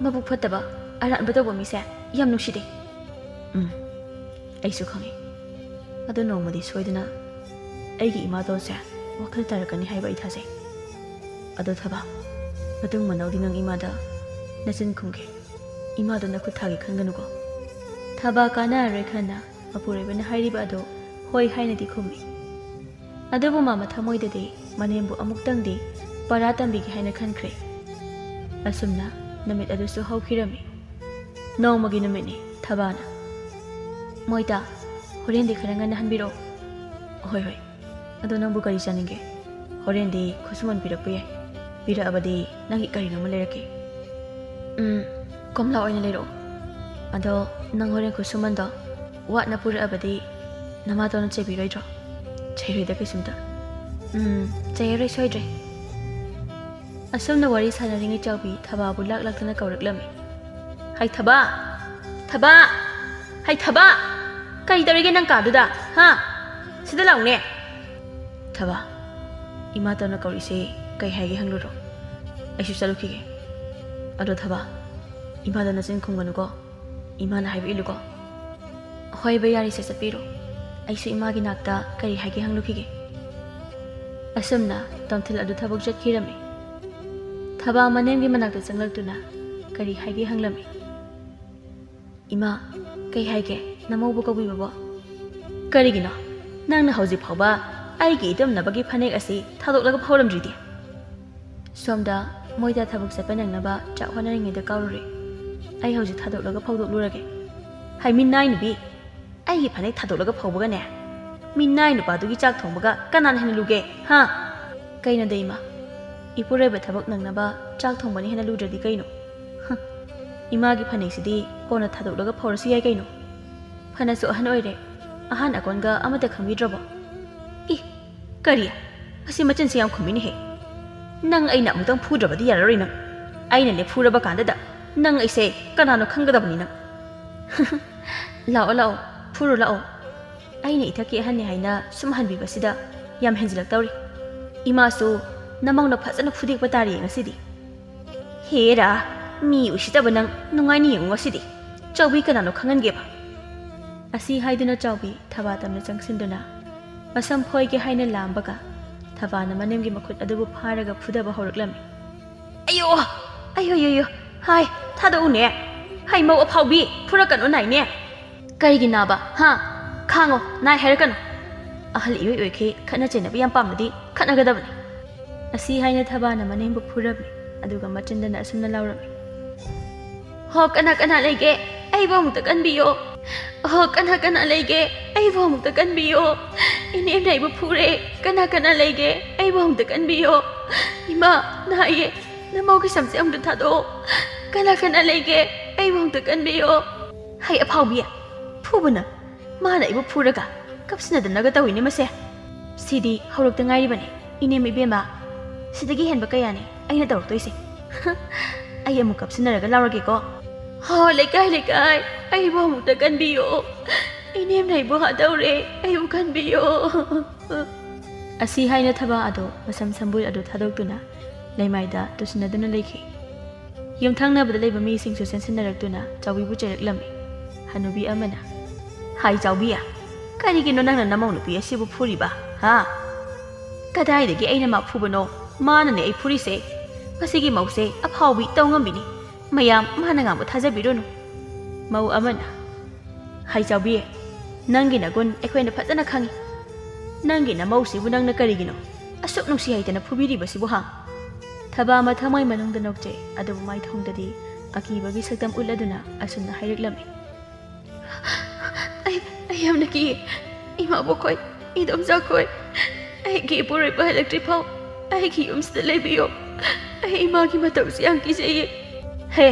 ꯃꯕꯨꯛ ꯐꯠꯇꯕ, ꯑꯔꯥꯟꯕ ꯇꯧꯕ ꯃꯤꯁꯦ ꯌꯥꯝ ꯅꯨꯡꯁꯤꯗꯦ꯫ ꯎꯝ, ꯑꯩꯁꯨ ꯈꯪꯉꯤ꯫ ꯑꯗꯣ ꯅꯣꯡꯃꯗꯤ ꯁꯣꯏꯗꯅ ꯑꯩꯒꯤ ꯏꯃꯥꯇꯣꯟꯁꯦ ꯋꯥꯈꯜ ꯇꯥꯔꯛꯀꯅꯤ ꯍꯥꯏꯕ ꯑꯩ ꯊꯥꯖꯩ꯫ ꯑꯗꯣ ꯊꯕꯥ, ꯃꯇꯨꯡ ꯃꯅꯥꯎꯗꯤ ꯅꯪ ꯏꯃꯥꯗ ꯅꯆꯤꯟ ꯈꯨꯝꯒꯦ꯫ ꯏꯃꯥꯗꯣ ꯅꯈꯨꯠ ꯊꯥꯒꯦ ꯈꯟꯒꯅꯨꯀꯣ꯫ ꯊꯕꯥ ꯀꯥꯟꯅꯔꯔꯣꯏ ꯈꯟꯅ ꯃꯄꯨꯔꯣꯏꯕꯅ ꯍꯥꯏꯔꯤꯕ ꯑꯗꯨ ꯍꯣꯏ ꯍꯥꯏꯅꯗꯤ ꯈꯨꯝꯃꯤ꯫ ꯑꯗꯨꯕꯨ ꯃꯥ ꯃꯊꯃꯣꯏꯗꯗꯤ ꯃꯅꯦꯝꯕꯨ ꯑꯃꯨꯛꯇꯪꯗꯤ ꯄꯔꯥ ꯇꯝꯕꯤꯒꯦ ꯍꯥꯏꯅ ꯈꯟꯈ꯭ꯔꯦ꯫ ꯑꯁꯨꯝꯅ ꯅꯨꯃꯤꯠ ꯑꯗꯨꯁꯨ ꯍꯧꯈꯤꯔꯝꯃꯤ꯫ ꯅꯣꯡꯃꯒꯤ ꯅꯨꯃꯤꯠꯅꯤ꯫ ꯊꯕꯥꯅ, "ꯃꯣꯏꯇꯥ, ꯍꯣꯔꯦꯟꯗꯤ ꯈꯔ ꯉꯟꯅ ꯍꯟꯕꯤꯔꯛꯑꯣ꯫" "ꯍꯣꯏ, ꯍꯣꯏ꯫ ꯑꯗꯣ ꯅꯪꯕꯨ ꯀꯔꯤ ꯆꯥꯅꯤꯡꯒꯦ? ꯍꯣꯔꯦꯟꯗꯤ ꯈꯨꯠꯁꯨꯃꯟ ꯄꯤꯔꯛꯄ ꯌꯥꯏ꯫ ꯄꯤꯔꯛꯑꯕꯗꯤ ꯅꯪꯒꯤ ꯀꯔꯤꯅꯣ ꯑꯃ ꯂꯩꯔꯛꯀꯦ꯫" "ꯎꯝ, ꯀꯣꯝꯂꯥ ꯑꯣꯏꯅ ꯂꯩꯔꯛꯑꯣ꯫ ꯑꯗꯣ ꯅꯪ ꯍꯣꯔꯦꯟ ꯈꯨꯠꯁꯨꯃꯟꯗꯣ ꯋꯥꯠꯅ ꯄꯨꯔꯛꯑꯕꯗꯤ ꯅꯃꯥꯇꯣꯟꯅ ꯆꯩꯕꯤꯔꯣꯏꯗ꯭ꯔꯣ?" "ꯆꯩꯔꯣꯏꯗ ꯀꯩꯁꯨꯝꯇ꯫" "ꯎꯝ, ꯆꯩꯔꯔꯣꯏ ꯁꯣꯏꯗ꯭ꯔꯦ꯫" ꯑꯁꯨꯝꯅ ꯋꯥꯔꯤ ꯁꯥꯟꯅꯔꯤꯉꯩ ꯆꯥꯎꯕꯤ ꯊꯕꯥꯕꯨ ꯂꯥꯛ ꯂꯥꯛꯇꯅ ꯀꯧꯔꯛꯂꯝꯃꯤ꯫ "ꯍꯩ ꯊꯕꯥ! ꯊꯕꯥ! ꯍꯩ ꯊꯕꯥ! ꯀꯔꯤ ꯇꯧꯔꯤꯒꯦ ꯅꯪ ꯀꯥꯗꯨꯗ? ꯍꯥ? ꯁꯤꯗ ꯂꯥꯛꯎꯅꯦ!" "ꯊꯕꯥ, ꯏꯃꯥꯇꯣꯟꯅ ꯀꯧꯔꯤꯁꯦ ꯀꯩ ꯍꯥꯏꯒꯦ ꯍꯪꯂꯨꯔꯣ꯫ ꯑꯩꯁꯨ ꯆꯠꯂꯨꯈꯤꯒꯦ꯫" "ꯑꯗꯣ ꯊꯕꯥ, ꯏꯃꯥꯗ ꯅꯆꯤꯟ ꯈꯨꯝꯒꯅꯨꯀꯣ꯫ ꯏꯃꯥꯅ ꯍꯥꯏꯕ ꯏꯜꯂꯨꯀꯣ꯫" "ꯍꯣꯏꯕ, ꯌꯥꯔꯤꯁꯦ, ꯆꯠꯄꯤꯔꯣ꯫ ꯑꯩꯁꯨ ꯏꯃꯥꯒꯤ ꯅꯥꯛꯇ ꯀꯔꯤ ꯍꯥꯏꯒꯦ ꯍꯪꯂꯨꯈꯤꯒꯦ꯫" ꯑꯁꯨꯝꯅ ꯇꯣꯝꯊꯤꯜ ꯑꯗꯨ ꯊꯕꯛ ꯆꯠꯈꯤꯔꯝꯃꯤ꯫ ꯊꯕꯥ ꯃꯅꯦꯝꯒꯤ ꯃꯅꯥꯛꯇ ꯆꯪꯂꯛꯇꯨꯅ ꯀꯔꯤ ꯍꯥꯏꯒꯦ ꯍꯪꯂꯝꯃꯤ꯫ "ꯏꯃꯥ, ꯀꯩ ꯍꯥꯏꯒꯦ? ꯅꯃꯧꯕꯨ ꯀꯧꯕꯤꯕꯕꯣ?" "ꯀꯔꯤꯒꯤꯅꯣ? ꯅꯪꯅ ꯍꯧꯖꯤꯛ ꯐꯥꯎꯕ ꯑꯩꯒꯤ ꯏꯇꯨꯝꯅꯕꯒꯤ ꯐꯅꯦꯛ ꯑꯁꯤ ꯊꯥꯗꯣꯛꯂꯒ ꯐꯧꯔꯝꯗ꯭ꯔꯤꯗꯤ?" ꯁꯣꯝꯗ ꯃꯣꯏꯗ ꯊꯕꯛ ꯆꯠꯄ ꯅꯪꯅꯕ ꯆꯥꯛ ꯍꯣꯠꯅꯔꯤꯉꯩꯗ ꯀꯥꯎꯔꯨꯔꯦ꯫ "ꯑꯩ ꯍꯧꯖꯤꯛ ꯊꯥꯗꯣꯛꯂꯒ ꯐꯧꯗꯣꯛꯂꯨꯔꯒꯦ꯫" "ꯍꯩ ꯃꯤꯅꯥꯏ ꯅꯨꯄꯤ, ꯑꯩꯒꯤ ꯐꯅꯦꯛ ꯊꯥꯗꯣꯛꯂꯒ ꯐꯧꯕꯒꯅꯦ, ꯃꯤꯅꯥꯏ ꯅꯨꯄꯥꯗꯨꯒꯤ ꯆꯥꯛ ꯊꯣꯡꯕꯒ ꯀꯅꯥꯅ ꯍꯦꯟꯅ ꯂꯨꯒꯦ, ꯍꯥ?" "ꯀꯩꯅꯣꯗ ꯏꯃꯥ, ꯏꯄꯨꯔꯣꯏꯕ ꯊꯕꯛ ꯅꯪꯅꯕ ꯆꯥꯛ ꯊꯣꯡꯕꯅ ꯍꯦꯟꯅ ꯂꯨꯗ꯭ꯔꯗꯤ ꯀꯩꯅꯣ? ꯍ, ꯏꯃꯥꯒꯤ ꯐꯅꯦꯛꯁꯤꯗꯤ ꯀꯣꯟꯅ ꯊꯥꯗꯣꯛꯂꯒ ꯐꯧꯔꯁꯨ ꯌꯥꯏ ꯀꯩꯅꯣ꯫ ꯐꯅꯁꯨ ꯑꯍꯟ ꯑꯣꯏꯔꯦ, ꯑꯍꯥꯟ ꯑꯀꯣꯟꯒ ꯑꯃꯠꯇ ꯈꯪꯕꯤꯗ꯭ꯔꯕꯣ?" "ꯏ, ꯀꯔꯤ? ꯃꯁꯤ ꯃꯆꯤꯟꯁꯤ ꯌꯥꯝ ꯈꯨꯝꯃꯤꯅꯦꯍꯦ꯫ ꯅꯪ ꯑꯩꯅ ꯑꯃꯨꯛꯇꯪ ꯐꯨꯗ꯭ꯔꯕꯗꯤ ꯌꯥꯔꯔꯣꯏ ꯅꯪ꯫ ꯑꯩꯅꯅꯦ ꯐꯨꯔꯕ ꯀꯥꯟꯗꯗ ꯅꯪ ꯑꯩꯁꯦ ꯀꯅꯥꯅꯣ ꯈꯪꯒꯗꯕꯅꯤ ꯅꯪ꯫" "ꯂꯥꯛꯑꯣ, ꯂꯥꯛꯑꯣ, ꯐꯨꯔꯨ ꯂꯥꯛꯑꯣ꯫ ꯑꯩꯅ ꯏꯊꯛꯀꯤ ꯑꯍꯟꯅꯤ ꯍꯥꯏꯅ ꯁꯨꯝ ꯍꯟꯕꯤꯕꯁꯤꯗ ꯌꯥꯝ ꯍꯦꯟꯖꯤꯜꯂꯛꯇꯧꯔꯤ꯫ ꯏꯃꯥꯁꯨ ꯅꯃꯧꯅ ꯐꯖꯅ ꯐꯨꯗꯦꯛꯄ ꯇꯥꯔꯤꯌꯦ ꯉꯁꯤꯗꯤ꯫ ꯍꯦꯔꯥ, ꯃꯤ ꯎꯁꯤꯠꯇꯕ ꯅꯪ, ꯅꯨꯡꯉꯥꯏꯅ ꯌꯦꯡꯉꯨ ꯉꯁꯤꯗꯤ꯫ ꯆꯥꯎꯕꯤ ꯀꯅꯥꯅꯣ ꯈꯪꯍꯟꯒꯦꯕ꯫" ꯑꯁꯤ ꯍꯥꯏꯗꯨꯅ ꯆꯥꯎꯕꯤ ꯊꯕꯥ ꯇꯝꯅ ꯆꯪꯁꯤꯟꯗꯨꯅ ꯃꯁꯝ ꯐꯣꯏꯒꯦ ꯍꯥꯏꯅ ꯂꯥꯝꯕꯒ ꯊꯕꯥꯅ ꯃꯅꯦꯝꯒꯤ ꯃꯈꯨꯠ ꯑꯗꯨꯕꯨ ꯐꯥꯔꯒ ꯐꯨꯗꯕ ꯍꯧꯔꯛꯂꯝꯃꯤ꯫ "ꯑꯌꯣ! ꯑꯌꯣ, ꯑꯌꯣ, ꯑꯌꯣ! ꯍꯥꯏ, ꯊꯥꯗꯣꯛꯎꯅꯦ꯫ ꯍꯩ, ꯃꯧ ꯑꯐꯥꯎꯕꯤ, ꯐꯨꯔꯛꯀꯅꯨ ꯅꯥꯏꯅꯦ꯫ ꯀꯔꯤꯒꯤ ꯅꯥꯕ? ꯍꯥ? ꯈꯥꯡꯉꯣ, ꯅꯥꯏ ꯍꯥꯏꯔꯛꯀꯅꯨ꯫ ꯑꯍꯜ ꯏꯑꯣꯏ ꯑꯣꯏꯈꯩ ꯈꯠꯅ ꯆꯩꯅꯕ ꯌꯥꯝ ꯄꯥꯝꯂꯗꯤ ꯈꯠꯅꯒꯗꯕꯅꯤ꯫ ꯑꯁꯤ ꯍꯥꯏꯅ ꯊꯕꯥꯅ ꯃꯅꯦꯝꯕꯨ ꯐꯨꯔꯝꯃꯤ, ꯑꯗꯨꯒ ꯃꯆꯤꯟꯗꯅ ꯑꯁꯨꯝꯅ ꯂꯥꯎꯔꯝꯃꯤ꯫ ꯍꯣ, ꯀꯅꯥ ꯀꯅꯥ ꯂꯩꯒꯦ? ꯑꯩꯕꯨ ꯑꯃꯨꯛꯇ ꯀꯟꯕꯤꯌꯣ꯫ ꯍꯣ, ꯀꯅꯥ ꯀꯅꯥ ꯂꯩꯒꯦ? ꯑꯩꯕꯨ ꯑꯃꯨꯛꯇ ꯀꯟꯕꯤꯌꯣ꯫ ꯏꯅꯦꯝꯅ ꯑꯩꯕꯨ ꯐꯨꯔꯦ꯫ ꯀꯅꯥ ꯀꯅꯥ ꯂꯩꯒꯦ? ꯑꯩꯕꯨ ꯑꯃꯨꯛꯇ ꯀꯟꯕꯤꯌꯣ꯫ ꯏꯃꯥ, ꯅꯥꯏꯌꯦ꯫ ꯅꯃꯧꯒꯤ ꯁꯝꯁꯦ ꯑꯃꯨꯛꯇ ꯊꯥꯗꯣꯛꯑꯣ꯫ ꯀꯅꯥ ꯀꯅꯥ ꯂꯩꯒꯦ? ꯑꯩꯕꯨ ꯑꯃꯨꯛꯇ ꯀꯟꯕꯤꯌꯣ꯫ ꯍꯩ ꯑꯐꯥꯎꯕꯤ, ꯐꯨꯕꯅ ꯃꯥꯅ ꯑꯩꯕꯨ ꯐꯨꯔꯒ ꯀꯞꯁꯤꯟꯅꯗꯅꯒ ꯇꯧꯏꯅꯦ ꯃꯁꯦ꯫ ꯁꯤꯗꯤ ꯍꯧꯔꯛꯇ ꯉꯥꯏꯔꯤꯕꯅꯦ, ꯏꯅꯦꯝ ꯏꯕꯦꯝꯃ꯫ ꯁꯤꯗꯒꯤ ꯍꯦꯟꯕ ꯀꯌꯥꯅꯤ ꯑꯩꯅ ꯇꯧꯔꯛꯇꯣꯏꯁꯦ꯫ ꯑꯩ ꯑꯃꯨꯛ ꯀꯞꯁꯤꯟꯅꯔꯒ ꯂꯥꯎꯔꯒꯦꯀꯣ꯫ ꯍꯣ, ꯂꯩꯀꯥꯏ, ꯂꯩꯀꯥꯏ, ꯑꯩꯕꯨ ꯑꯃꯨꯛꯇ ꯀꯟꯕꯤꯌꯣ꯫ ꯏꯅꯦꯝꯅ ꯑꯩꯕꯨ ꯍꯥꯠꯇꯧꯔꯦ, ꯑꯩꯕꯨ ꯀꯟꯕꯤꯌꯣ꯫ ꯑꯁꯤ ꯍꯥꯏꯅ ꯊꯕꯥ ꯑꯗꯣ ꯃꯁꯝ ꯁꯝꯕꯨꯜ ꯑꯗꯨ ꯊꯥꯗꯣꯛꯇꯨꯅ ꯂꯩꯃꯥꯏꯗ ꯇꯨꯁꯤꯟꯅꯗꯨꯅ ꯂꯩꯈꯤ꯫ ꯌꯨꯝꯊꯪꯅꯕꯗ ꯂꯩꯕ ꯃꯤꯁꯤꯡꯁꯨ ꯆꯦꯟꯁꯤꯟꯅꯔꯛꯇꯨꯅ ꯆꯥꯎꯕꯤꯕꯨ ꯆꯩꯔꯛꯂꯝꯃꯤ꯫ ꯍꯅꯨꯕꯤ ꯑꯃꯅ, "ꯍꯥꯏ ꯆꯥꯎꯕꯤ, ꯀꯔꯤꯒꯤꯅꯣ ꯅꯪꯅ ꯅꯃꯧ ꯅꯨꯄꯤ ꯑꯁꯤꯕꯨ ꯐꯨꯔꯤꯕ, ꯍꯥ? ꯀꯗꯥꯏꯗꯒꯤ ꯑꯩꯅ ꯃꯥ ꯐꯨꯕꯅꯣ? ꯃꯥꯅꯅꯦ ꯑꯩ ꯐꯨꯔꯤꯁꯦ꯫ ꯃꯁꯤꯒꯤ ꯃꯧꯁꯦ ꯑꯐꯥꯎꯕꯤ ꯇꯧꯉꯝꯕꯤꯅꯤ꯫ ꯃꯌꯥꯝ, ꯃꯥꯅ ꯉꯥꯡꯕ ꯊꯥꯖꯕꯤꯔꯨꯅꯨ"꯫ ꯃꯧ ꯑꯃꯅ, "ꯍꯥꯏ ꯆꯥꯎꯕꯤ, ꯅꯪꯒꯤ ꯅꯒꯨꯟ ꯑꯩꯈꯣꯏꯅ ꯐꯖꯅ ꯈꯪꯏ꯫ ꯅꯪꯒꯤ ꯅꯃꯧꯁꯤꯕꯨ ꯅꯪꯅ ꯀꯔꯤꯒꯤꯅꯣ ꯑꯁꯨꯛ ꯅꯨꯡꯁꯤ ꯍꯩꯇꯅ ꯐꯨꯕꯤꯔꯤꯕꯁꯤꯕꯨ, ꯍꯥ?" ꯊꯕꯥ ꯃꯊꯃꯣꯏ ꯃꯅꯨꯡꯗ ꯅꯣꯛꯆꯩ, ꯑꯗꯨꯕꯨ ꯃꯥꯏꯊꯣꯡꯗꯗꯤ ꯑꯀꯤꯕꯒꯤ ꯁꯛꯇꯝ ꯎꯠꯂꯗꯨꯅ ꯑꯁꯨꯝꯅ ꯍꯥꯏꯔꯛꯂꯝꯃꯤ꯫ "ꯑꯩ, ꯑꯩ ꯌꯥꯝꯅ ꯀꯤ꯫ ꯏꯃꯥꯕꯣꯛꯈꯣꯏ, ꯏꯗꯣꯝꯆꯥꯈꯣꯏ, ꯑꯩꯒꯤ ꯏꯄꯨꯔꯣꯏꯕ ꯍꯜꯂꯛꯇ꯭ꯔꯤ ꯐꯥꯎ ꯑꯩꯒꯤ ꯌꯨꯝꯁꯤꯗ ꯂꯩꯕꯤꯌꯣ꯫ ꯑꯩ ꯏꯃꯥꯒꯤ ꯃꯇꯧꯁꯦ ꯌꯥꯝ ꯀꯤꯖꯩꯌꯦ"꯫ "ꯍꯦ,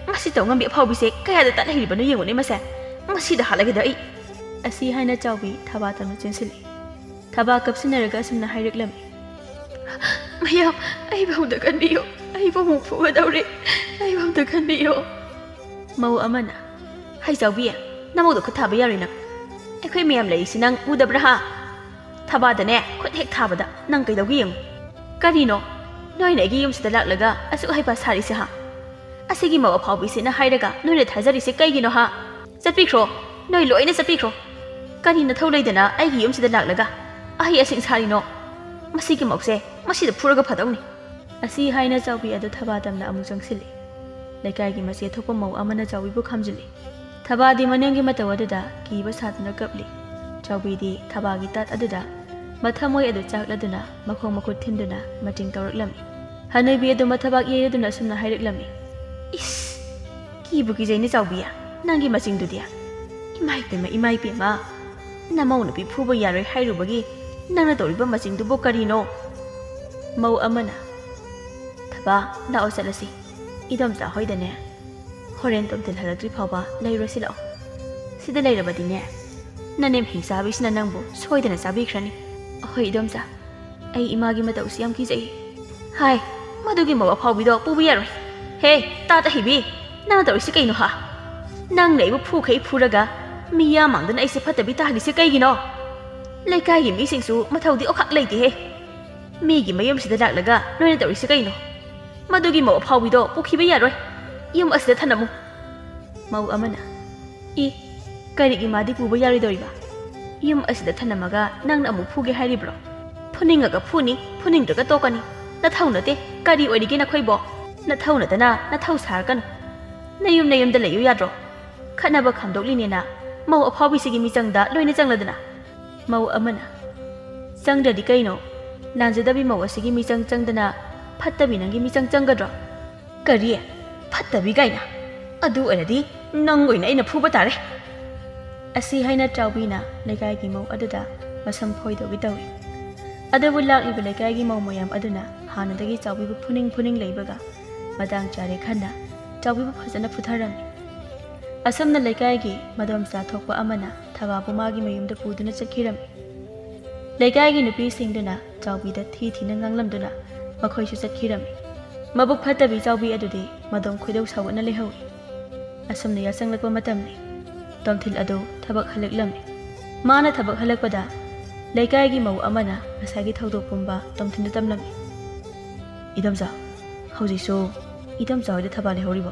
ꯃꯁꯤ ꯇꯧꯉꯝꯕꯤ ꯑꯐꯥꯎꯕꯤꯁꯦ ꯀꯌꯥꯗ ꯇꯠꯅ ꯍꯩꯔꯤꯕꯅꯣ ꯌꯦꯡꯉꯨꯅꯦ ꯃꯁꯦ꯫ ꯉꯁꯤꯗ ꯍꯥꯠꯂꯒꯦꯗ ꯑꯩ"꯫ ꯑꯁꯤ ꯍꯥꯏꯅ ꯆꯥꯎꯕꯤ ꯊꯕꯥ ꯇꯝꯅ ꯆꯦꯟꯁꯤꯜꯂꯤ꯫ ꯊꯕꯥ ꯀꯞꯁꯤꯟꯅꯔꯒ ꯑꯁꯨꯝꯅ ꯍꯥꯏꯔꯛꯂꯝꯃꯤ꯫ "ꯃꯌꯥꯝ, ꯑꯩꯕꯨ ꯑꯃꯨꯛꯇ ꯀꯟꯕꯤꯌꯨ꯫ ꯑꯩꯕꯨ ꯑꯃꯨꯛ ꯐꯨꯒꯗꯧꯔꯦ꯫ ꯑꯩꯕꯨ ꯑꯃꯨꯛꯇ ꯀꯟꯕꯤꯌꯨ"꯫ ꯃꯧ ꯑꯃꯅ, "ꯍꯩ ꯆꯥꯎꯕꯤ, ꯅꯃꯧꯗ ꯈꯨꯠ ꯊꯥꯕ ꯌꯥꯔꯣꯏ ꯅꯪ꯫ ꯑꯩꯈꯣꯏ ꯃꯌꯥꯝ ꯂꯩꯔꯤꯁꯤ ꯅꯪ ꯎꯗꯕ꯭ꯔꯥ ꯍꯥ? ꯊꯕꯥꯗꯅꯦ ꯈꯨꯠ ꯍꯦꯛ ꯊꯥꯕꯗ ꯅꯪ ꯀꯩꯗꯧꯒꯦ ꯌꯦꯡꯉꯨ꯫ ꯀꯔꯤꯅꯣ? ꯅꯣꯏꯅ ꯑꯩꯒꯤ ꯌꯨꯝꯁꯤꯗ ꯂꯥꯛꯂꯒ ꯑꯁꯨꯛ ꯍꯩꯄꯥ ꯁꯥꯔꯤꯁꯦ ꯍꯥ? ꯑꯁꯤꯒꯤ ꯃꯧ ꯑꯐꯥꯎꯕꯤꯁꯤꯅ ꯍꯥꯏꯔꯒ ꯅꯣꯏꯅ ꯊꯥꯖꯔꯤꯁꯦ ꯀꯩꯒꯤꯅꯣ ꯍꯥ? ꯆꯠꯄꯤꯈ꯭ꯔꯣ, ꯅꯣꯏ ꯂꯣꯏꯅ ꯆꯠꯄꯤꯈ꯭ꯔꯣ꯫ ꯀꯔꯤ ꯅꯊꯧ ꯂꯩꯗꯅ ꯑꯩꯒꯤ ꯌꯨꯝꯁꯤꯗ ꯂꯥꯛꯂꯒ ꯑꯍꯩ ꯑꯁꯤꯡ ꯁꯥꯔꯤꯅꯣ? ꯃꯁꯤꯒꯤ ꯃꯧꯁꯦ ꯃꯁꯤꯗ ꯐꯨꯔꯒ ꯐꯗꯧꯅꯤ"꯫ ꯑꯁꯤ ꯍꯥꯏꯅ ꯆꯥꯎꯕꯤ ꯑꯗꯨ ꯊꯕꯥ ꯇꯝꯅ ꯑꯃꯨꯛ ꯆꯪꯁꯤꯜꯂꯤ꯫ ꯂꯩꯀꯥꯏꯒꯤ ꯃꯆꯦ ꯊꯣꯛꯄ ꯃꯧ ꯑꯃꯅ ꯆꯥꯎꯕꯤꯕꯨ ꯈꯥꯝꯖꯤꯜꯂꯤ꯫ ꯊꯕꯥꯗꯤ ꯃꯅꯤꯡꯒꯤ ꯃꯇꯧ ꯑꯗꯨꯗ ꯀꯤꯕ ꯁꯥꯗꯨꯅ ꯀꯞꯂꯤ꯫ ꯆꯥꯎꯕꯤꯗꯤ ꯊꯕꯥꯒꯤ ꯇꯥꯠ ꯑꯗꯨꯗ ꯃꯊꯃꯣꯏ ꯑꯗꯨ ꯆꯥꯛꯂꯗꯨꯅ ꯃꯈꯣꯡ ꯃꯈꯨꯠ ꯊꯤꯟꯗꯨꯅ ꯃꯆꯤꯡ ꯇꯧꯔꯛꯂꯝꯃꯤ꯫ ꯍꯅꯨꯕꯤ ꯑꯗꯨ ꯃꯊꯕꯥꯛ ꯌꯩꯔꯗꯨꯅ ꯑꯁꯨꯝꯅ ꯍꯥꯏꯔꯛꯂꯝꯃꯤ, "ꯏꯁ! ꯀꯤꯕꯨ ꯀꯤꯖꯩꯅꯦ ꯆꯥꯎꯕꯤ, ꯅꯪꯒꯤ ꯃꯆꯤꯡꯗꯨꯗꯤ꯫ ꯏꯃꯥ ꯏꯄꯦꯝꯃ, ꯏꯃꯥ ꯏꯄꯦꯝꯃ! ꯅꯃꯧ ꯅꯨꯄꯤ ꯐꯨꯕ ꯌꯥꯔꯣꯏ ꯍꯥꯏꯔꯨꯕꯒꯤ ꯅꯪꯅ ꯇꯧꯔꯤꯕ ꯃꯆꯤꯡꯗꯨꯕꯨ ꯀꯔꯤꯅꯣ?" ꯃꯧ ꯑꯃꯅ, "ꯊꯕꯥ, ꯂꯥꯛꯑꯣ ꯆꯠꯂꯁꯤ꯫ ꯏꯗꯣꯝꯆꯥ ꯍꯣꯏꯗꯅꯦ ꯍꯣꯔꯦꯟ ꯇꯣꯝꯊꯤꯜ ꯍꯜꯂꯛꯇ꯭ꯔꯤ ꯐꯥꯎꯕ ꯂꯩꯔꯨꯁꯤ ꯂꯥꯛꯑꯣ꯫ ꯁꯤꯗ ꯂꯩꯔꯕꯗꯤꯅꯦ ꯅꯅꯦꯝ ꯍꯤꯡꯆꯥꯕꯤꯁꯤꯅ ꯅꯪꯕꯨ ꯁꯣꯏꯗꯅ ꯆꯥꯕꯤꯈ꯭ꯔꯅꯤ꯫ ꯑꯍꯣꯏ ꯏꯗꯣꯝꯆꯥ, ꯑꯩ ꯏꯃꯥꯒꯤ ꯃꯇꯧꯁꯤ ꯌꯥꯝ ꯀꯤꯖꯩ꯫ ꯍꯥꯏ, ꯃꯗꯨꯒꯤ ꯃꯧ ꯑꯐꯥꯎꯕꯤꯗꯣ ꯄꯨꯕ ꯌꯥꯔꯣꯏ꯫ ꯍꯦ, ꯇꯥ ꯇꯍꯩꯕꯤ, ꯅꯪꯅ ꯇꯧꯔꯤꯁꯤ ꯀꯩꯅꯣ ꯍꯥ? ꯅꯪꯅ ꯑꯩꯕꯨ ꯐꯨꯈꯩ ꯐꯨꯔꯒ ꯃꯤꯌꯥ ꯃꯥꯡꯗꯅ ꯑꯩꯁꯦ ꯐꯠꯇꯕꯤ ꯇꯥꯍꯜꯂꯤꯁꯦ ꯀꯩꯒꯤꯅꯣ? ꯂꯩꯀꯥꯏꯒꯤ ꯃꯤꯁꯤꯡꯁꯨ ꯃꯊꯧꯗꯤ ꯑꯣꯈꯥꯛ ꯂꯩꯇꯦꯍꯦ꯫ ꯃꯤꯒꯤ ꯃꯌꯨꯝꯁꯤꯗ ꯂꯥꯛꯂꯒ ꯅꯣꯏꯅ ꯇꯧꯔꯤꯁꯤ ꯀꯩꯅꯣ? ꯃꯗꯨꯒꯤ ꯃꯧ ꯑꯐꯥꯎꯕꯤꯗꯣ ꯄꯨꯈꯤꯕ ꯌꯥꯔꯣꯏ꯫ ꯌꯨꯝ ꯑꯁꯤꯗ ꯊꯅꯝꯃꯨ꯫ ꯃꯧ ꯑꯃꯅ, "ꯏ, ꯀꯔꯤꯒꯤ ꯃꯥꯗꯤ ꯄꯨꯕ ꯌꯥꯔꯣꯏꯗꯧꯔꯤꯕ? ꯌꯨꯝ ꯑꯁꯤꯗ ꯊꯅꯝꯃꯒ ꯅꯪꯅ ꯑꯃꯨꯛ ꯐꯨꯒꯦ ꯍꯥꯏꯔꯤꯕ꯭ꯔꯣ? ꯐꯨꯅꯤꯡꯉꯒ ꯐꯨꯅꯤ, ꯐꯨꯅꯤꯡꯗ꯭ꯔꯒ ꯇꯣꯛꯀꯅꯤ꯫ ꯅꯊꯧ ꯅꯠꯇꯦ, ꯀꯔꯤ ꯑꯣꯏꯔꯤꯒꯦ ꯅꯈꯣꯏꯕꯣ? ꯅꯊꯧ ꯅꯠꯇꯅ ꯅꯊꯧ ꯁꯥꯔꯛꯀꯅꯨ꯫ ꯅꯌꯨꯝ ꯅꯌꯨꯝꯗ ꯂꯩꯌꯨ ꯌꯥꯗ꯭ꯔꯣ? ꯈꯠꯅꯕ ꯈꯥꯝꯗꯣꯛꯂꯤꯅꯦꯅ ꯃꯧ ꯑꯐꯥꯎꯕꯤꯁꯤꯒꯤ ꯃꯤꯆꯪꯗ ꯂꯣꯏꯅ ꯆꯪꯂꯗꯅ?" ꯃꯧ ꯑꯃꯅ, "ꯆꯪꯗ꯭ꯔꯗꯤ ꯀꯩꯅꯣ? ꯂꯥꯟꯖꯗꯕꯤ ꯃꯧ ꯑꯁꯤꯒꯤ ꯃꯤꯆꯪ ꯆꯪꯗꯅ ꯐꯠꯇꯕꯤ ꯅꯪꯒꯤ ꯃꯤꯆꯪ ꯆꯪꯒꯗ꯭ꯔꯣ?" "ꯀꯔꯤ? ꯐꯠꯇꯕꯤ ꯀꯥꯏꯅ? ꯑꯗꯨ ꯑꯣꯏꯔꯗꯤ ꯅꯪ ꯑꯣꯏꯅ ꯑꯩꯅ ꯐꯨꯕ ꯇꯥꯔꯦ!" ꯑꯁꯤ ꯍꯥꯏꯅ ꯆꯥꯎꯕꯤꯅ ꯂꯩꯀꯥꯏꯒꯤ ꯃꯧ ꯑꯗꯨꯗ ꯃꯁꯝ ꯐꯣꯏꯗꯧꯒꯤ ꯇꯧꯏ꯫ ꯑꯗꯨꯕꯨ ꯂꯥꯛꯂꯤꯕ ꯂꯩꯀꯥꯏꯒꯤ ꯃꯧ ꯃꯌꯥꯝ ꯑꯗꯨꯅ ꯍꯥꯟꯅꯗꯒꯤ ꯆꯥꯎꯕꯤꯕꯨ ꯐꯨꯅꯤꯡ ꯐꯨꯅꯤꯡ ꯂꯩꯕꯒ ꯃꯇꯥꯡ ꯆꯥꯔꯦ ꯈꯟꯅ ꯆꯥꯎꯕꯤꯕꯨ ꯐꯖꯅ ꯐꯨꯊꯔꯝꯃꯤ꯫ ꯑꯁꯨꯝꯅ ꯂꯩꯀꯥꯏꯒꯤ ꯃꯗꯣꯝꯆꯥ ꯊꯣꯛꯄ ꯑꯃꯅ ꯊꯕꯥꯕꯨ ꯃꯥꯒꯤ ꯃꯌꯨꯝꯗ ꯄꯨꯗꯨꯅ ꯆꯠꯈꯤꯔꯝꯃꯤ꯫ ꯂꯩꯀꯥꯏꯒꯤ ꯅꯨꯄꯤꯁꯤꯡꯗꯨꯅ ꯆꯥꯎꯕꯤꯗ ꯊꯤ ꯊꯤꯅ ꯉꯥꯡꯂꯝꯗꯨꯅ ꯃꯈꯣꯏꯁꯨ ꯆꯠꯈꯤꯔꯝꯃꯤ꯫ ꯃꯕꯨꯛ ꯐꯠꯇꯕꯤ ꯆꯥꯎꯕꯤ ꯑꯗꯨꯗꯤ ꯃꯗꯣꯝ ꯈꯣꯏꯗꯧ ꯁꯥꯎꯒꯠꯅ ꯂꯩꯍꯧꯏ꯫ ꯑꯁꯨꯝꯅ ꯌꯥꯆꯪꯂꯛꯄ ꯃꯇꯝꯅꯤ꯫ ꯇꯣꯝꯊꯤꯜ ꯑꯗꯨ ꯊꯕꯛ ꯍꯜꯂꯛꯂꯝꯃꯤ꯫ ꯃꯥꯅ ꯊꯕꯛ ꯍꯜꯂꯛꯄꯗ ꯂꯩꯀꯥꯏꯒꯤ ꯃꯧ ꯑꯃꯅ ꯉꯁꯥꯏꯒꯤ ꯊꯧꯗꯣꯛ ꯄꯨꯝꯕ ꯇꯣꯝꯊꯤꯜꯗ ꯇꯝꯂꯝꯃꯤ꯫ "ꯏꯗꯣꯝꯆꯥ, ꯍꯧꯖꯤꯛꯁꯨ ꯏꯗꯣꯝꯆꯥ ꯍꯣꯏꯗ ꯊꯕꯥ ꯂꯩꯍꯧꯔꯤꯕꯣ?"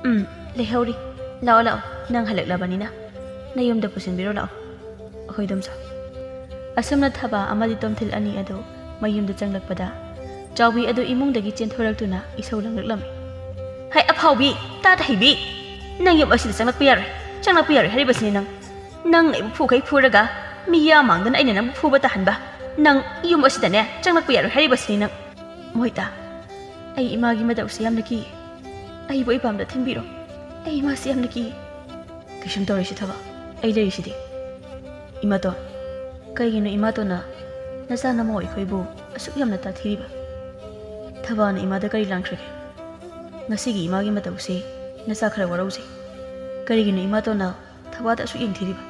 "ꯎꯝ, ꯂꯩꯍꯧꯔꯤ꯫ ꯂꯥꯛꯑꯣ, ꯂꯥꯛꯑꯣ, ꯅꯪ ꯍꯜꯂꯛꯂꯕꯅꯤꯅ ꯅꯌꯨꯝꯗ ꯄꯨꯁꯤꯟꯕꯤꯔꯣ ꯂꯥꯛꯑꯣ꯫" "ꯑꯍꯣꯏ ꯏꯗꯣꯝꯆꯥ꯫" ꯑꯁꯨꯝꯅ ꯊꯕꯥ ꯑꯃꯗꯤ ꯇꯣꯝꯊꯤꯜ ꯑꯅꯤ ꯑꯗꯨ ꯃꯌꯨꯝꯗ ꯆꯪꯂꯛꯄꯗ ꯆꯥꯎꯕꯤ ꯑꯗꯨ ꯏꯃꯨꯡꯗꯒꯤ ꯆꯦꯟꯊꯣꯔꯛꯇꯨꯅ ꯏꯁꯧ ꯂꯥꯡꯂꯛꯂꯝꯃꯤ꯫ ꯍꯩ ꯑꯐꯥꯎꯕꯤ, ꯇꯥ ꯇꯥꯍꯩꯕꯤ, ꯅꯪ ꯌꯨꯝ ꯑꯁꯤꯗ ꯆꯪꯂꯛꯄ ꯌꯥꯔꯣꯏ, ꯆꯪꯂꯛꯄ ꯌꯥꯔꯣꯏ ꯍꯥꯏꯔꯤꯕꯁꯤꯅꯤ ꯅꯪ꯫ ꯅꯪ ꯑꯩꯕꯨ ꯐꯨꯈꯩ ꯐꯨꯔꯒ ꯃꯤꯌꯥꯝ ꯃꯥꯡꯗꯅ ꯑꯩꯅ ꯅꯪꯕꯨ ꯐꯨꯕ ꯇꯥꯍꯟꯕ, ꯅꯪ ꯌꯨꯝ ꯑꯁꯤꯗꯅꯦ ꯆꯪꯂꯛꯄ ꯌꯥꯔꯣꯏ ꯍꯥꯏꯔꯤꯕꯁꯤꯅꯤ ꯅꯪ꯫ ꯃꯣꯍꯤꯇꯥ, ꯑꯩ ꯏꯃꯥꯒꯤ ꯃꯇꯧꯁꯦ ꯌꯥꯝꯅ ꯀꯤ꯫ ꯑꯩꯕꯨ ꯑꯩ ꯄꯥꯝꯗ ꯊꯤꯟꯕꯤꯔꯣ꯫ ꯑꯩ ꯏꯃꯥꯁꯦ ꯌꯥꯝꯅ ꯀꯤ꯫ ꯀꯩꯁꯨꯝ ꯇꯧꯔꯣꯏꯁꯦ ꯊꯕꯥ, ꯑꯩ ꯂꯩꯔꯤꯁꯤꯗꯤ꯫ ꯏꯃꯥꯇꯣꯟ, ꯀꯩꯒꯤꯅꯣ ꯏꯃꯥꯇꯣꯟꯅ ꯅꯆꯥ ꯅꯃꯧ ꯑꯩꯈꯣꯏꯕꯨ ꯑꯁꯨꯛ ꯌꯥꯝꯅ ꯇꯥꯊꯤꯔꯤꯕ? ꯊꯕꯥꯅ ꯏꯃꯥꯗ ꯀꯔꯤ ꯂꯥꯟꯈ꯭ꯔꯒꯦ? ꯉꯁꯤꯒꯤ ꯏꯃꯥꯒꯤ ꯃꯇꯧꯁꯦ ꯅꯆꯥ ꯈꯔ ꯋꯥꯔꯧꯖꯩ꯫ ꯀꯔꯤꯒꯤꯅꯣ ꯏꯃꯥꯇꯣꯟꯅ ꯊꯕꯥꯗ ꯑꯁꯨꯛ ꯌꯦꯡꯊꯤꯔꯤꯕ?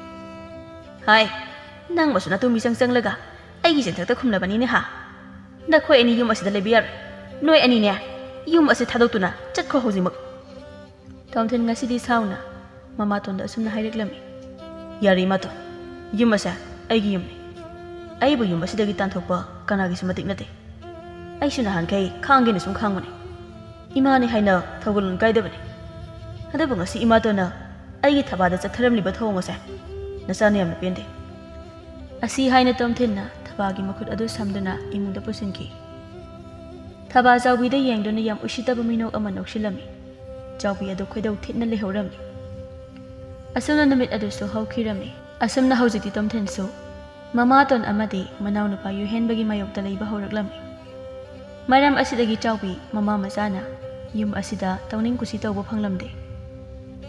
ꯍꯥꯏ, ꯅꯪ ꯃꯁꯨ ꯅꯇꯨ ꯃꯤꯆꯪ ꯆꯪꯂꯒ ꯑꯩꯒꯤ ꯆꯦꯟꯊꯛꯇ ꯈꯨꯝꯂꯕꯅꯤꯅꯦ ꯍꯥ? ꯅꯈꯣꯏ ꯑꯅꯤ ꯌꯨꯝ ꯑꯁꯤꯗ ꯂꯩꯕ ꯌꯥꯔꯣꯏ꯫ ꯅꯣꯏ ꯑꯅꯤꯅꯦ, ꯌꯨꯝ ꯑꯁꯤ ꯊꯥꯗꯣꯛꯇꯨꯅ ꯆꯠꯈ꯭ꯔꯣ ꯍꯧꯖꯤꯛꯃꯛ꯫ ꯇꯣꯝꯊꯤꯟ ꯉꯁꯤꯗꯤ ꯁꯥꯎꯅ ꯃꯃꯥꯇꯣꯟꯗ ꯑꯁꯨꯝꯅ ꯍꯥꯏꯔꯛꯂꯝꯃꯤ꯫ ꯌꯥꯔꯦ ꯏꯃꯥꯇꯣꯟ, ꯌꯨꯝ ꯑꯁꯦ ꯑꯩꯒꯤ ꯌꯨꯝꯅꯤ꯫ ꯑꯩꯕꯨ ꯌꯨꯝ ꯑꯁꯤꯗꯒꯤ ꯇꯥꯟꯊꯣꯛꯄ ꯀꯅꯥꯒꯤꯁꯨ ꯃꯇꯤꯛ ꯅꯠꯇꯦ꯫ ꯑꯩꯁꯨ ꯅꯍꯥꯟꯈꯩ ꯈꯥꯡꯒꯦꯅ ꯁꯨꯝ ꯈꯥꯡꯕꯅꯤ꯫ ꯏꯃꯥꯅꯤ ꯍꯥꯏꯅ ꯊꯧꯒꯜꯂꯣꯟ ꯀꯥꯏꯗꯕꯅꯤ꯫ ꯑꯗꯨꯕꯨ ꯉꯁꯤ ꯏꯃꯥꯇꯣꯟꯅ ꯑꯩꯒꯤ ꯊꯕꯥꯗ ꯆꯠꯊꯔꯝꯂꯤꯕ ꯊꯧꯑꯣꯡ ꯑꯁꯦ ꯅꯆꯥꯅ ꯌꯥꯝꯅ ꯄꯦꯟꯗꯦ꯫ ꯑꯁꯤ ꯍꯥꯏꯅ ꯇꯣꯝꯊꯤꯟꯅ ꯊꯕꯥꯒꯤ ꯃꯈꯨꯠ ꯑꯗꯨ ꯁꯝꯗꯨꯅ ꯏꯃꯨꯡꯗ ꯄꯨꯁꯤꯟꯈꯤ꯫ ꯊꯕꯥ ꯆꯥꯎꯕꯤꯗ ꯌꯦꯡꯗꯨꯅ ꯌꯥꯝ ꯎꯁꯤꯠꯇꯕ ꯃꯤꯅꯣꯛ ꯑꯃ ꯅꯣꯛꯁꯤꯜꯂꯝꯃꯤ꯫ ꯆꯥꯎꯕꯤ ꯑꯗꯨ ꯈꯣꯏꯗꯧ ꯊꯤꯠꯅ ꯂꯩꯍꯧꯔꯝꯃꯤ꯫ ꯑꯁꯨꯝꯅ ꯅꯨꯃꯤꯠ ꯑꯗꯨꯁꯨ ꯍꯧꯈꯤꯔꯝꯃꯤ꯫ ꯑꯁꯨꯝꯅ ꯍꯧꯖꯤꯛꯇꯤ ꯇꯣꯝꯊꯤꯟꯁꯨ ꯃꯃꯥꯇꯣꯟ ꯑꯃꯗꯤ ꯃꯅꯥꯎꯅꯨꯄꯥ ꯌꯨꯍꯦꯟꯕꯒꯤ ꯃꯥꯌꯣꯛꯇ ꯂꯩꯕ ꯍꯧꯔꯛꯂꯝꯃꯤ꯫ ꯃꯔꯝ ꯑꯁꯤꯗꯒꯤ ꯆꯥꯎꯕꯤ ꯃꯃꯥ ꯃꯆꯥꯅ ꯌꯨꯝ ꯑꯁꯤꯗ ꯇꯧꯅꯤꯡ ꯀꯨꯁꯤ ꯇꯧꯕ ꯐꯪꯂꯝꯗꯦ꯫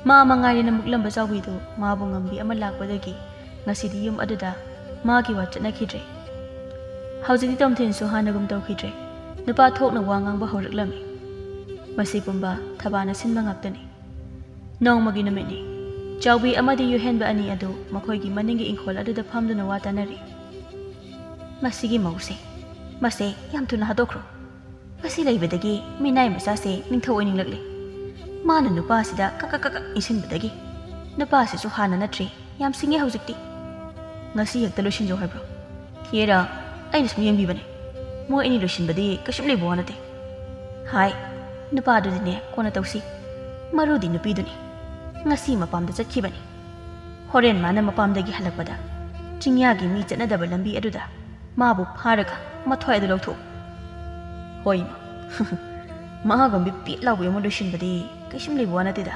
ꯃꯥ ꯃꯉꯥꯏꯔꯦꯅ ꯃꯨꯛꯂꯝꯕ ꯆꯥꯎꯕꯤꯗꯨ ꯃꯥꯕꯨ ꯉꯝꯕꯤ ꯑꯃ ꯂꯥꯛꯄꯗꯒꯤ ꯉꯁꯤꯗꯤ ꯌꯨꯝ ꯑꯗꯨꯗ ꯃꯥꯒꯤ ꯋꯥ ꯆꯠꯅꯈꯤꯗ꯭ꯔꯦ꯫ ꯍꯧꯖꯤꯛꯇꯤ ꯇꯣꯝꯊꯤꯟꯁꯨ ꯍꯥꯟꯅꯒꯨꯝ ꯇꯧꯈꯤꯗ꯭ꯔꯦ꯫ ꯅꯨꯄꯥ ꯊꯣꯛꯅ ꯋꯥ ꯉꯥꯡꯕ ꯍꯧꯔꯛꯂꯝꯃꯤ꯫ ꯃꯁꯤ ꯄꯨꯝꯕ ꯊꯕꯥꯅ ꯁꯤꯟꯕ ꯉꯥꯛꯇꯅꯤ꯫ ꯅꯣꯡꯃꯒꯤ ꯅꯨꯃꯤꯠꯅꯤ꯫ ꯆꯥꯎꯕꯤ ꯑꯃꯗꯤ ꯌꯨꯍꯦꯟꯕ ꯑꯅꯤ ꯑꯗꯨ ꯃꯈꯣꯏꯒꯤ ꯃꯅꯤꯡꯒꯤ ꯏꯪꯈꯣꯜ ꯑꯗꯨꯗ ꯐꯝꯗꯨꯅ ꯋꯥ ꯇꯥꯅꯔꯤ꯫ ꯃꯁꯤꯒꯤ ꯃꯧꯁꯦ, ꯃꯁꯦ ꯌꯥꯝ ꯊꯨꯅ ꯍꯥꯠꯇꯣꯛꯈ꯭ꯔꯣ꯫ ꯃꯁꯤ ꯂꯩꯕꯗꯒꯤ ꯃꯤꯅꯥꯏ ꯃꯆꯥꯁꯦ ꯅꯤꯡꯊꯧ ꯑꯣꯏꯅꯤꯡꯂꯛꯂꯦ꯫ ꯃꯥꯅ ꯅꯨꯄꯥꯁꯤꯗ ꯀꯛ ꯀꯛ ꯀꯛ ꯀꯛ ꯏꯟꯁꯤꯟꯕꯗꯒꯤ ꯅꯨꯄꯥꯁꯤꯁꯨ ꯍꯥꯟꯅ ꯅꯠꯇ꯭ꯔꯦ, ꯌꯥꯝ ꯁꯤꯡꯉꯦ ꯍꯧꯖꯤꯛꯇꯤ꯫ ꯉꯁꯤ ꯍꯦꯛꯇ ꯂꯣꯏꯁꯤꯟꯖꯧ ꯍꯥꯏꯕ꯭ꯔꯣ? ꯍꯦꯔꯥ, ꯑꯩꯅ ꯁꯨꯝ ꯌꯦꯡꯕꯤꯕꯅꯦ꯫ ꯃꯣꯏ ꯑꯅꯤ ꯂꯣꯏꯁꯤꯟꯕꯗꯤ ꯀꯩꯁꯨꯝ ꯂꯩꯕ ꯋꯥ ꯅꯠꯇꯦ꯫ ꯍꯥꯏ, ꯅꯨꯄꯥꯗꯨꯗꯤꯅꯦ ꯀꯣꯟꯅ ꯇꯧꯁꯤ꯫ ꯃꯔꯨꯗꯤ ꯅꯨꯄꯤꯗꯨꯅꯤ꯫ ꯉꯁꯤ ꯃꯄꯥꯝꯗ ꯆꯠꯈꯤꯕꯅꯤ꯫ ꯍꯣꯔꯦꯟ ꯃꯥꯅ ꯃꯄꯥꯝꯗꯒꯤ ꯍꯜꯂꯛꯄꯗ ꯆꯤꯡꯌꯥꯒꯤ ꯃꯤ ꯆꯠꯅꯗꯕ ꯂꯝꯕꯤ ꯑꯗꯨꯗ ꯃꯥꯕꯨ ꯐꯥꯔꯒ ꯃꯊ꯭ꯋꯥꯏ ꯑꯗꯨ ꯂꯧꯊꯣꯛꯎ꯫ ꯍꯣꯏ ꯏꯃꯥ꯫ ꯃꯍꯥꯒꯨꯝꯕꯤ ꯄꯤꯠ ꯂꯥꯎꯕꯤ ꯑꯃ ꯂꯣꯏꯁꯤꯟꯕꯗꯤ ꯀꯩꯁꯨꯝ ꯂꯩꯕ ꯋꯥ ꯅꯠꯇꯦꯗ꯫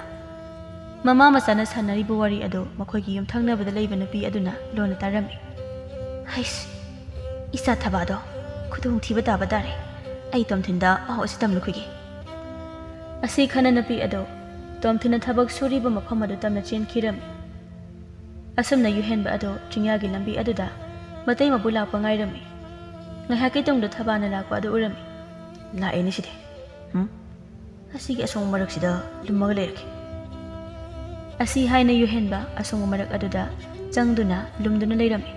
ꯃꯃꯥ ꯃꯆꯥꯅ ꯁꯥꯟꯅꯔꯤꯕ ꯋꯥꯔꯤ ꯑꯗꯨ ꯃꯈꯣꯏꯒꯤ ꯌꯨꯝꯊꯪꯅꯕꯗ ꯂꯩꯕ ꯅꯨꯄꯤ ꯑꯗꯨꯅ ꯂꯣꯟꯅ ꯇꯥꯔꯝꯃꯤ꯫ "ꯍꯩꯁ, ꯏꯆꯥ ꯊꯕꯥꯗꯣ ꯈꯨꯗꯣꯡꯊꯤꯕ ꯇꯥꯕ ꯇꯥꯔꯦ꯫ ꯑꯩ ꯇꯣꯝꯊꯤꯟꯗ ꯄꯥꯎ ꯑꯁꯤ ꯇꯝꯂꯨꯈꯤꯒꯦ꯫" ꯑꯁꯤ ꯈꯟꯅ ꯅꯨꯄꯤ ꯑꯗꯨ ꯇꯣꯝꯊꯤꯟꯅ ꯊꯕꯛ ꯁꯨꯔꯤꯕ ꯃꯐꯝ ꯑꯗꯨ ꯇꯝꯅ ꯆꯦꯟꯈꯤꯔꯝꯃꯤ꯫ ꯑꯁꯨꯝꯅ ꯌꯨꯍꯦꯟꯕ ꯑꯗꯨ ꯆꯤꯡꯌꯥꯒꯤ ꯂꯝꯕꯤ ꯑꯗꯨꯗ ꯃꯇꯩ ꯃꯄꯨ ꯂꯥꯛꯄ ꯉꯥꯏꯔꯝꯃꯤ꯫ ꯉꯥꯏꯍꯥꯛꯀꯤ ꯇꯨꯡꯗ ꯊꯕꯥꯅ ꯂꯥꯛꯄ ꯑꯗꯨ ꯎꯔꯝꯃꯤ꯫ "ꯂꯥꯛꯑꯦꯅꯦ ꯁꯤꯗꯤ꯫ ꯎꯝ? ꯑꯁꯤꯒꯤ ꯑꯁꯣꯡꯕ ꯃꯔꯛꯁꯤꯗ ꯂꯨꯝꯃꯒ ꯂꯩꯔꯒꯦ꯫" ꯑꯁꯤ ꯍꯥꯏꯅ ꯌꯨꯍꯦꯟꯕ ꯑꯁꯣꯡꯕ ꯃꯔꯛ ꯑꯗꯨꯗ ꯆꯪꯗꯨꯅ ꯂꯨꯝꯗꯨꯅ ꯂꯩꯔꯝꯃꯤ꯫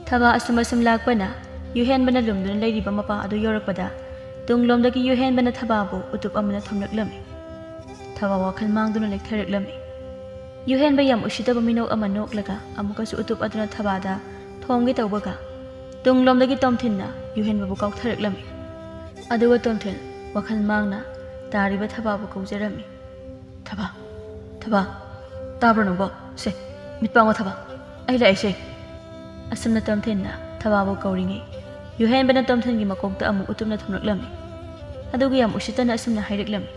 ꯊꯕꯥ ꯑꯁꯨꯝ ꯑꯁꯨꯝ ꯂꯥꯛꯄꯅ ꯌꯨꯍꯦꯟꯕꯅ ꯂꯨꯝꯗꯨꯅ ꯂꯩꯔꯤꯕ ꯃꯄꯥ ꯑꯗꯨ ꯌꯧꯔꯛꯄꯗ ꯇꯨꯡꯂꯣꯝꯗꯒꯤ ꯌꯨꯍꯦꯟꯕꯅ ꯊꯕꯥꯕꯨ ꯎꯇꯨꯞ ꯑꯃꯅ ꯊꯣꯝꯂꯛꯂꯝꯃꯤ꯫ ꯊꯕꯥ ꯋꯥꯈꯜ ꯃꯥꯡꯗꯨꯅ ꯂꯦꯛꯊꯔꯛꯂꯝꯃꯤ꯫ ꯌꯨꯍꯦꯟꯕ ꯌꯥꯝ ꯎꯁꯤꯠꯇꯕ ꯃꯤꯅꯣꯛ ꯑꯃ ꯅꯣꯛꯂꯒ ꯑꯃꯨꯛꯀꯁꯨ ꯎꯇꯨꯞ ꯑꯗꯨꯅ ꯊꯕꯥꯗ ꯊꯣꯝꯒꯦ ꯇꯧꯕꯒ ꯇꯨꯡꯂꯣꯝꯗꯒꯤ ꯇꯣꯝꯊꯤꯟꯅ ꯌꯨꯍꯦꯟꯕꯕꯨ ꯀꯥꯎꯊꯔꯛꯂꯝꯃꯤ꯫ ꯑꯗꯨꯒ ꯇꯣꯝꯊꯤꯟ ꯋꯥꯈꯜ ꯃꯥꯡꯅ ꯇꯥꯔꯤꯕ ꯊꯕꯥꯕꯨ ꯀꯧꯖꯔꯝꯃꯤ꯫ "ꯊꯕꯥ, ꯊꯕꯥ, ꯇꯥꯕ꯭ꯔꯣ ꯅꯪꯕꯣ? ꯁꯦ, ꯃꯤꯠ ꯄꯥꯡꯉꯣ ꯊꯕꯥ, ꯑꯩ ꯂꯥꯛꯑꯦ ꯁꯦ꯫" ꯑꯁꯨꯝꯅ ꯇꯣꯝꯊꯤꯟꯅ ꯊꯕꯥꯕꯨ ꯀꯧꯔꯤꯉꯩ ꯌꯨꯍꯦꯟꯕꯅ ꯇꯣꯝꯊꯤꯟꯒꯤ ꯃꯀꯣꯛꯇ ꯑꯃꯨꯛ ꯎꯇꯨꯞꯅ ꯊꯣꯝꯂꯛꯂꯝꯃꯤ꯫ ꯑꯗꯨꯒ ꯌꯥꯝ ꯎꯁꯤꯠꯇꯅ ꯑꯁꯨꯝꯅ ꯍꯥꯏꯔꯛꯂꯝꯃꯤ꯫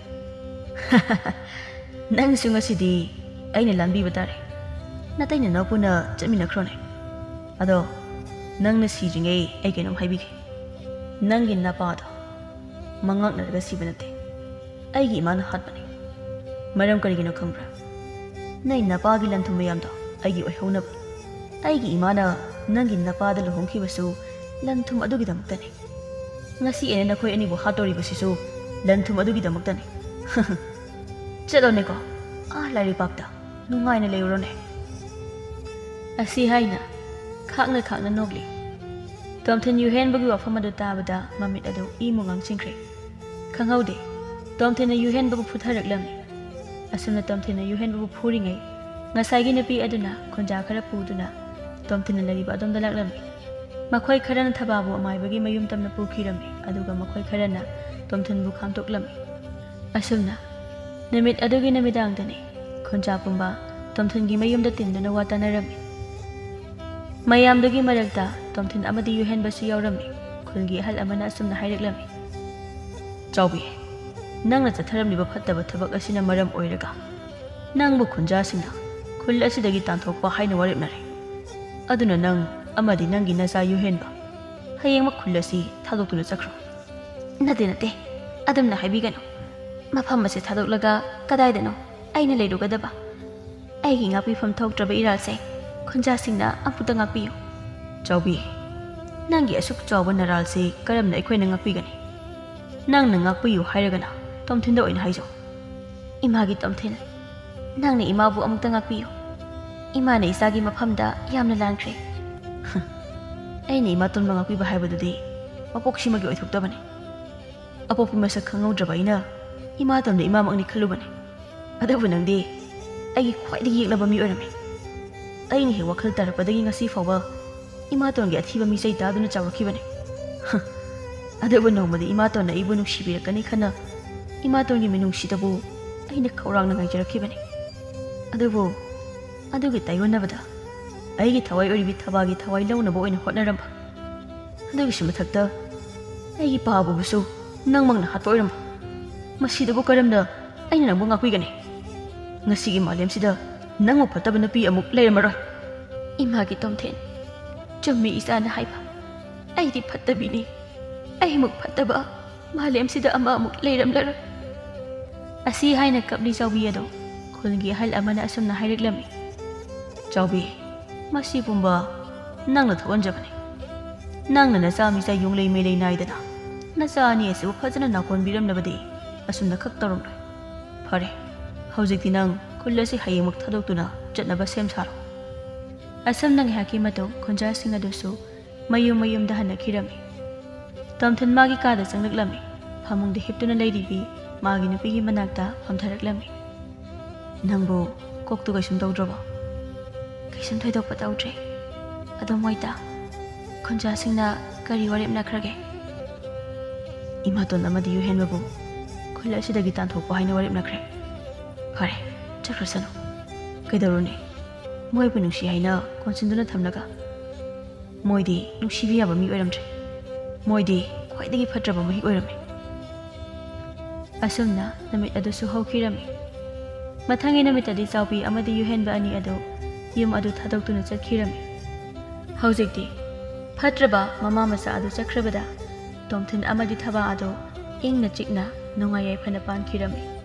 "ꯅꯪꯁꯨ ꯉꯁꯤꯗꯤ ꯑꯩꯅ ꯂꯥꯟꯕꯤꯕ ꯇꯥꯔꯦ꯫ ꯅꯇꯩ ꯅꯅꯥꯎꯄꯨꯅ ꯆꯠꯃꯤꯟꯅꯈ꯭ꯔꯣꯅꯦ꯫ ꯑꯗꯣ ꯅꯪꯅ ꯁꯤꯗ꯭ꯔꯤꯉꯩ ꯑꯩ ꯀꯩꯅꯣꯝ ꯍꯥꯏꯕꯤꯒꯦ꯫ ꯅꯪꯒꯤ ꯅꯄꯥꯗꯣ ꯃꯉꯥꯛꯅꯔꯒ ꯁꯤꯕ ꯅꯠꯇꯦ, ꯑꯩꯒꯤ ꯏꯃꯥꯅ ꯍꯥꯠꯄꯅꯤ꯫ ꯃꯔꯝ ꯀꯔꯤꯒꯤꯅꯣ ꯈꯪꯕ꯭ꯔꯥ? ꯅꯪ ꯅꯄꯥꯒꯤ ꯂꯟ ꯊꯨꯝ ꯃꯌꯥꯝꯗꯣ ꯑꯩꯒꯤ ꯑꯣꯏꯍꯧꯅꯕ꯫ ꯑꯩꯒꯤ ꯏꯃꯥꯅ ꯅꯪꯒꯤ ꯅꯄꯥꯗ ꯂꯨꯍꯣꯡꯈꯤꯕꯁꯨ ꯂꯟ ꯊꯨꯝ ꯑꯗꯨꯒꯤꯗꯃꯛꯇꯅꯤ꯫ ꯉꯁꯤ ꯑꯩꯅ ꯅꯈꯣꯏ ꯑꯅꯤꯕꯨ ꯍꯥꯠꯇꯧꯔꯤꯕꯁꯤꯁꯨ ꯂꯟ ꯊꯨꯝ ꯑꯗꯨꯒꯤꯗꯃꯛꯇꯅꯤ꯫" "ꯆꯠꯂꯣꯅꯦꯀꯣ, ꯑꯥ ꯂꯥꯏꯔꯩꯄꯥꯛꯇ ꯅꯨꯡꯉꯥꯏꯅ ꯂꯩꯔꯨꯔꯣꯅꯦ꯫" ꯑꯁꯤ ꯍꯥꯏꯅ ꯈꯥꯛꯅ ꯈꯥꯛꯅ ꯅꯣꯛꯂꯤ꯫ ꯇꯣꯝꯊꯤꯟ ꯌꯨꯍꯦꯟꯕꯒꯤ ꯋꯥꯐꯝ ꯑꯗꯨ ꯇꯥꯕꯗ ꯃꯃꯤꯠ ꯑꯗꯨ ꯏꯃꯨ ꯉꯥꯡꯁꯤꯟꯈ꯭ꯔꯦ꯫ ꯈꯪꯍꯧꯗꯦ, ꯇꯣꯝꯊꯤꯟꯅ ꯌꯨꯍꯦꯟꯕꯕꯨ ꯐꯨꯊꯔꯛꯂꯝꯃꯤ꯫ ꯑꯁꯨꯝꯅ ꯇꯣꯝꯊꯤꯟꯅ ꯌꯨꯍꯦꯟꯕꯕꯨ ꯐꯨꯔꯤꯉꯩ ꯉꯁꯥꯏꯒꯤ ꯅꯨꯄꯤ ꯑꯗꯨꯅ ꯈꯨꯟꯖꯥ ꯈꯔ ꯄꯨꯗꯨꯅ ꯇꯣꯝꯊꯤꯟꯅ ꯂꯩꯔꯤꯕ ꯑꯗꯣꯝꯗ ꯂꯥꯛꯂꯝꯃꯤ꯫ ꯃꯈꯣꯏ ꯈꯔꯅ ꯊꯕꯥꯕꯨ ꯑꯃꯥꯏꯕꯒꯤ ꯃꯌꯨꯝ ꯇꯝꯅ ꯄꯨꯈꯤꯔꯝꯃꯤ, ꯑꯗꯨꯒ ꯃꯈꯣꯏ ꯈꯔꯅ ꯇꯣꯝꯊꯤꯟꯕꯨ ꯈꯥꯝꯇꯣꯛꯂꯝꯃꯤ꯫ ꯑꯁꯨꯝꯅ ꯅꯨꯃꯤꯠ ꯑꯗꯨꯒꯤ ꯅꯨꯃꯤꯗꯥꯡꯗꯅꯤ ꯈꯨꯟꯖꯥ ꯄꯨꯝꯕ ꯇꯣꯝꯊꯤꯟꯒꯤ ꯃꯌꯨꯝꯗ ꯇꯤꯟꯗꯨꯅ ꯋꯥ ꯇꯥꯅꯔꯝꯃꯤ꯫ ꯃꯌꯥꯝꯗꯨꯒꯤ ꯃꯔꯛꯇ ꯇꯣꯝꯊꯤꯟ ꯑꯃꯗꯤ ꯌꯨꯍꯦꯟꯕꯁꯨ ꯌꯥꯎꯔꯝꯃꯤ꯫ ꯈꯨꯜꯒꯤ ꯑꯍꯜ ꯑꯃꯅ ꯑꯁꯨꯝꯅ ꯍꯥꯏꯔꯛꯂꯝꯃꯤ꯫ "ꯆꯥꯎꯕꯤ, ꯅꯪꯅ ꯆꯠꯊꯔꯝꯂꯤꯕ ꯐꯠꯇꯕ ꯊꯕꯛ ꯑꯁꯤꯅ ꯃꯔꯝ ꯑꯣꯏꯔꯒ ꯅꯪꯕꯨ ꯈꯨꯟꯖꯥꯁꯤꯡꯅ ꯈꯨꯜ ꯑꯁꯤꯗꯒꯤ ꯇꯥꯟꯊꯣꯛꯄ ꯍꯥꯏꯅ ꯋꯥꯔꯦꯞꯅꯔꯦ꯫ ꯑꯗꯨꯅ ꯅꯪ ꯑꯃꯗꯤ ꯅꯪꯒꯤ ꯅꯆꯥ ꯌꯨꯍꯦꯟꯕ ꯍꯌꯦꯡꯃꯛ ꯈꯨꯜ ꯑꯁꯤ ꯊꯥꯗꯣꯛꯇꯨꯅ ꯆꯠꯈ꯭ꯔꯣ꯫ ꯅꯠꯇꯦ, ꯅꯠꯇꯦ, ꯑꯗꯨꯝꯅ ꯍꯥꯏꯕꯤꯒꯅꯨ꯫ ꯃꯐꯝ ꯑꯁꯤ ꯊꯥꯗꯣꯛꯂꯒ ꯀꯗꯥꯏꯗꯅꯣ ꯑꯩꯅ ꯂꯩꯔꯨꯒꯗꯕ? ꯑꯩꯒꯤ ꯉꯥꯛꯄꯤꯐꯝ ꯊꯣꯛꯇ꯭ꯔꯕ ꯏꯔꯥꯜꯁꯦ ꯈꯨꯟꯖꯥꯁꯤꯡꯅ ꯑꯃꯨꯛꯇ ꯉꯥꯛꯄꯤꯌꯨ꯫ ꯆꯥꯎꯕꯤ, ꯅꯪꯒꯤ ꯑꯁꯨꯛ ꯆꯥꯎꯕ ꯅꯔꯥꯜꯁꯤ ꯀꯔꯝꯅ ꯑꯩꯈꯣꯏꯅ ꯉꯥꯛꯄꯤꯒꯅꯤ? ꯅꯪꯅ ꯉꯥꯛꯄꯤꯌꯨ ꯍꯥꯏꯔꯒꯅ ꯇꯣꯝꯊꯤꯟꯗ ꯑꯣꯏꯅ ꯍꯥꯏꯖꯧ꯫ ꯏꯃꯥꯒꯤ ꯇꯣꯝꯊꯤꯟ, ꯅꯪꯅ ꯏꯃꯥꯕꯨ ꯑꯃꯨꯛꯇ ꯉꯥꯛꯄꯤꯌꯨ꯫ ꯏꯃꯥꯅ ꯏꯆꯥꯒꯤ ꯃꯐꯝꯗ ꯌꯥꯝꯅ ꯂꯥꯟꯈ꯭ꯔꯦ꯫ ꯑꯩꯅ ꯏꯃꯥꯇꯣꯟꯕ ꯉꯥꯛꯄꯤꯕ ꯍꯥꯏꯕꯗꯨꯗꯤ ꯃꯄꯣꯛꯁꯤꯃꯒꯤ ꯑꯣꯏꯊꯣꯛꯇꯕꯅꯤ꯫ ꯑꯄꯣꯛꯄꯤ ꯃꯁꯛ ꯈꯪꯍꯧꯗ꯭ꯔꯕ ꯑꯩꯅ ꯏꯃꯥꯇꯣꯟꯗ ꯏꯃꯥꯃꯛꯅꯤ ꯈꯜꯂꯨꯕꯅꯤ꯫ ꯑꯗꯨꯕꯨ ꯅꯪꯗꯤ ꯑꯩꯒꯤ ꯈ꯭ꯋꯥꯏꯗꯒꯤ ꯌꯦꯛꯂꯕ ꯃꯤ ꯑꯣꯏꯔꯝꯃꯤ꯫ ꯑꯩꯅ ꯍꯦꯛ ꯋꯥꯈꯜ ꯇꯥꯔꯛꯄꯗꯒꯤ ꯉꯁꯤ ꯐꯥꯎꯕ ꯏꯃꯥꯇꯣꯟꯒꯤ ꯑꯊꯤꯕ ꯃꯤꯆꯩ ꯇꯥꯗꯨꯅ ꯆꯥꯎꯔꯛꯈꯤꯕꯅꯤ꯫ ꯑꯗꯨꯕꯨ ꯅꯣꯡꯃꯗꯤ ꯏꯃꯥꯇꯣꯟꯅ ꯑꯩꯕꯨ ꯅꯨꯡꯁꯤꯕꯤꯔꯛꯀꯅꯤ ꯈꯟꯅ ꯏꯃꯥꯇꯣꯟꯒꯤ ꯃꯤꯅꯨꯡꯁꯤꯗꯕꯨ ꯑꯩꯅ ꯈꯧꯔꯥꯡꯅ ꯉꯥꯏꯖꯔꯛꯈꯤꯕꯅꯤ꯫ ꯑꯗꯨꯕꯨ ꯑꯗꯨꯒꯤ ꯇꯥꯏꯌꯣꯟꯅꯕꯗ ꯑꯩꯒꯤ ꯊꯋꯥꯏ ꯑꯣꯏꯔꯤꯕꯤ ꯊꯕꯥꯒꯤ ꯊꯋꯥꯏ ꯂꯧꯅꯕ ꯑꯣꯏꯅ ꯍꯣꯠꯅꯔꯝꯕ꯫ ꯑꯗꯨꯒꯤꯁꯨ ꯃꯊꯛꯇ ꯑꯩꯒꯤ ꯄꯥꯕꯕꯨꯁꯨ ꯅꯪꯃꯛꯅ ꯍꯥꯠꯄ ꯑꯣꯏꯔꯝꯕ꯫ ꯃꯁꯤꯗꯕꯨ ꯀꯔꯝꯅ ꯑꯩꯅ ꯅꯪꯕꯨ ꯉꯥꯛꯄꯤꯒꯅꯤ? ꯉꯁꯤꯒꯤ ꯃꯥꯂꯦꯝꯁꯤꯗ ꯅꯪꯃꯨꯛ ꯐꯠꯇꯕ ꯅꯨꯄꯤ ꯑꯃꯨꯛ ꯂꯩꯔꯝꯃꯔꯣꯏ꯫ ꯏꯃꯥꯒꯤ ꯇꯣꯝꯊꯤꯟ, ꯆꯨꯝꯃꯤ ꯏꯆꯥꯅ ꯍꯥꯏꯕ꯫ ꯑꯩꯗꯤ ꯐꯠꯇꯕꯤꯅꯤ꯫ ꯑꯩꯃꯨꯛ ꯐꯠꯇꯕ ꯃꯥꯂꯦꯝꯁꯤꯗ ꯑꯃ ꯑꯃꯨꯛ ꯂꯩꯔꯝꯂꯔꯣꯏ꯫ ꯑꯁꯤ ꯍꯥꯏꯅ ꯀꯞꯂꯤ ꯆꯥꯎꯕꯤ ꯑꯗꯣ ꯈꯨꯜꯒꯤ ꯑꯍꯜ ꯑꯃꯅ ꯑꯁꯨꯝꯅ ꯍꯥꯏꯔꯛꯂꯝꯃꯤ꯫ ꯆꯥꯎꯕꯤ, ꯃꯁꯤ ꯄꯨꯝꯕ ꯅꯪꯅ ꯊꯣꯛꯍꯟꯖꯕꯅꯤ꯫ ꯅꯪꯅ ꯅꯆꯥ ꯃꯤꯆꯥ ꯌꯨꯝꯂꯩ ꯃꯩꯂꯩ ꯅꯥꯏꯗꯅ ꯅꯆꯥ ꯑꯅꯤ ꯑꯁꯤꯕꯨ ꯐꯖꯅ ꯅꯥꯀꯣꯟꯕꯤꯔꯝꯂꯕꯗꯤ ꯑꯁꯨꯝꯅ ꯈꯛ ꯇꯧꯔꯝꯂꯣꯏ꯫ ꯐꯔꯦ, ꯍꯧꯖꯤꯛꯇꯤ ꯅꯪ ꯈꯨꯜ ꯑꯁꯤ ꯍꯌꯦꯡꯃꯛ ꯊꯥꯗꯣꯛꯇꯨꯅ ꯆꯠꯅꯕ ꯁꯦꯝ ꯁꯥꯔꯣ꯫ ꯑꯁꯨꯝꯅ ꯉꯥꯏꯍꯥꯛꯀꯤ ꯃꯇꯨꯡ ꯈꯨꯟꯖꯥꯁꯤꯡ ꯑꯗꯨꯁꯨ ꯃꯌꯨꯝ ꯃꯌꯨꯝꯗ ꯍꯟꯅꯈꯤꯔꯝꯃꯤ꯫ ꯇꯣꯝꯊꯤꯟ ꯃꯥꯒꯤ ꯀꯥꯗ ꯆꯪꯂꯛꯂꯝꯃꯤ꯫ ꯐꯃꯨꯡꯗ ꯍꯤꯞꯇꯨꯅ ꯂꯩꯔꯤꯕꯤ ꯃꯥꯒꯤ ꯅꯨꯄꯤꯒꯤ ꯃꯅꯥꯛꯇ ꯐꯝꯊꯔꯛꯂꯝꯃꯤ꯫ "ꯅꯪꯕꯨ ꯀꯣꯛꯇꯨ ꯀꯩꯁꯨꯝ ꯇꯧꯗ꯭ꯔꯕꯣ?" "ꯀꯩꯁꯨꯝ ꯊꯣꯏꯗꯣꯛꯄ ꯇꯧꯗ꯭ꯔꯦ꯫ ꯑꯗꯣ ꯃꯣꯏꯗ ꯈꯨꯟꯖꯥꯁꯤꯡꯅ ꯀꯔꯤ ꯋꯥꯔꯦꯞꯅꯈ꯭ꯔꯒꯦ?" "ꯏꯃꯥꯇꯣꯟ ꯑꯃꯗꯤ ꯌꯨꯍꯦꯟꯕꯕꯨ ꯈꯨꯜ ꯑꯁꯤꯗꯒꯤ ꯇꯥꯟꯊꯣꯛꯄ ꯍꯥꯏꯅ ꯋꯥꯔꯦꯞꯅꯈ꯭ꯔꯦ꯫" "ꯐꯔꯦ, ꯆꯠꯈ꯭ꯔꯁꯅꯨ꯫ ꯀꯩꯗꯧꯔꯨꯅꯤ? ꯃꯣꯏꯕꯨ ꯅꯨꯡꯁꯤ ꯍꯥꯏꯅ ꯀꯣꯟꯁꯤꯟꯗꯨꯅ ꯊꯝꯂꯒ ꯃꯣꯏꯗꯤ ꯅꯨꯡꯁꯤꯕ ꯌꯥꯕ ꯃꯤ ꯑꯣꯏꯔꯝꯗ꯭ꯔꯦ꯫ ꯃꯣꯏꯗꯤ ꯈ꯭ꯋꯥꯏꯗꯒꯤ ꯐꯠꯇ꯭ꯔꯕ ꯃꯍꯤꯛ ꯑꯣꯏꯔꯝꯃꯤ꯫" ꯑꯁꯨꯝꯅ ꯅꯨꯃꯤꯠ ꯑꯗꯨꯁꯨ ꯍꯧꯈꯤꯔꯝꯃꯤ꯫ ꯃꯊꯪꯒꯤ ꯅꯨꯃꯤꯠꯇꯗꯤ ꯆꯥꯎꯕꯤ ꯑꯃꯗꯤ ꯌꯨꯍꯦꯟꯕ ꯑꯅꯤ ꯑꯗꯨ ꯌꯨꯝ ꯑꯗꯨ ꯊꯥꯗꯣꯛꯇꯨꯅ ꯆꯠꯈꯤꯔꯝꯃꯤ꯫ ꯍꯧꯖꯤꯛꯇꯤ ꯐꯠꯇ꯭ꯔꯕ ꯃꯃꯥ ꯃꯆꯥ ꯑꯗꯨ ꯆꯠꯈ꯭ꯔꯕꯗ ꯇꯣꯝꯊꯤꯟ ꯑꯃꯗꯤ ꯊꯕꯥ ꯑꯗꯨ ꯏꯪꯅ ꯆꯤꯛꯅ ꯅꯨꯡꯉꯥꯏ ꯌꯥꯏꯐꯅ ꯄꯥꯟꯈꯤꯔꯝꯃꯤ꯫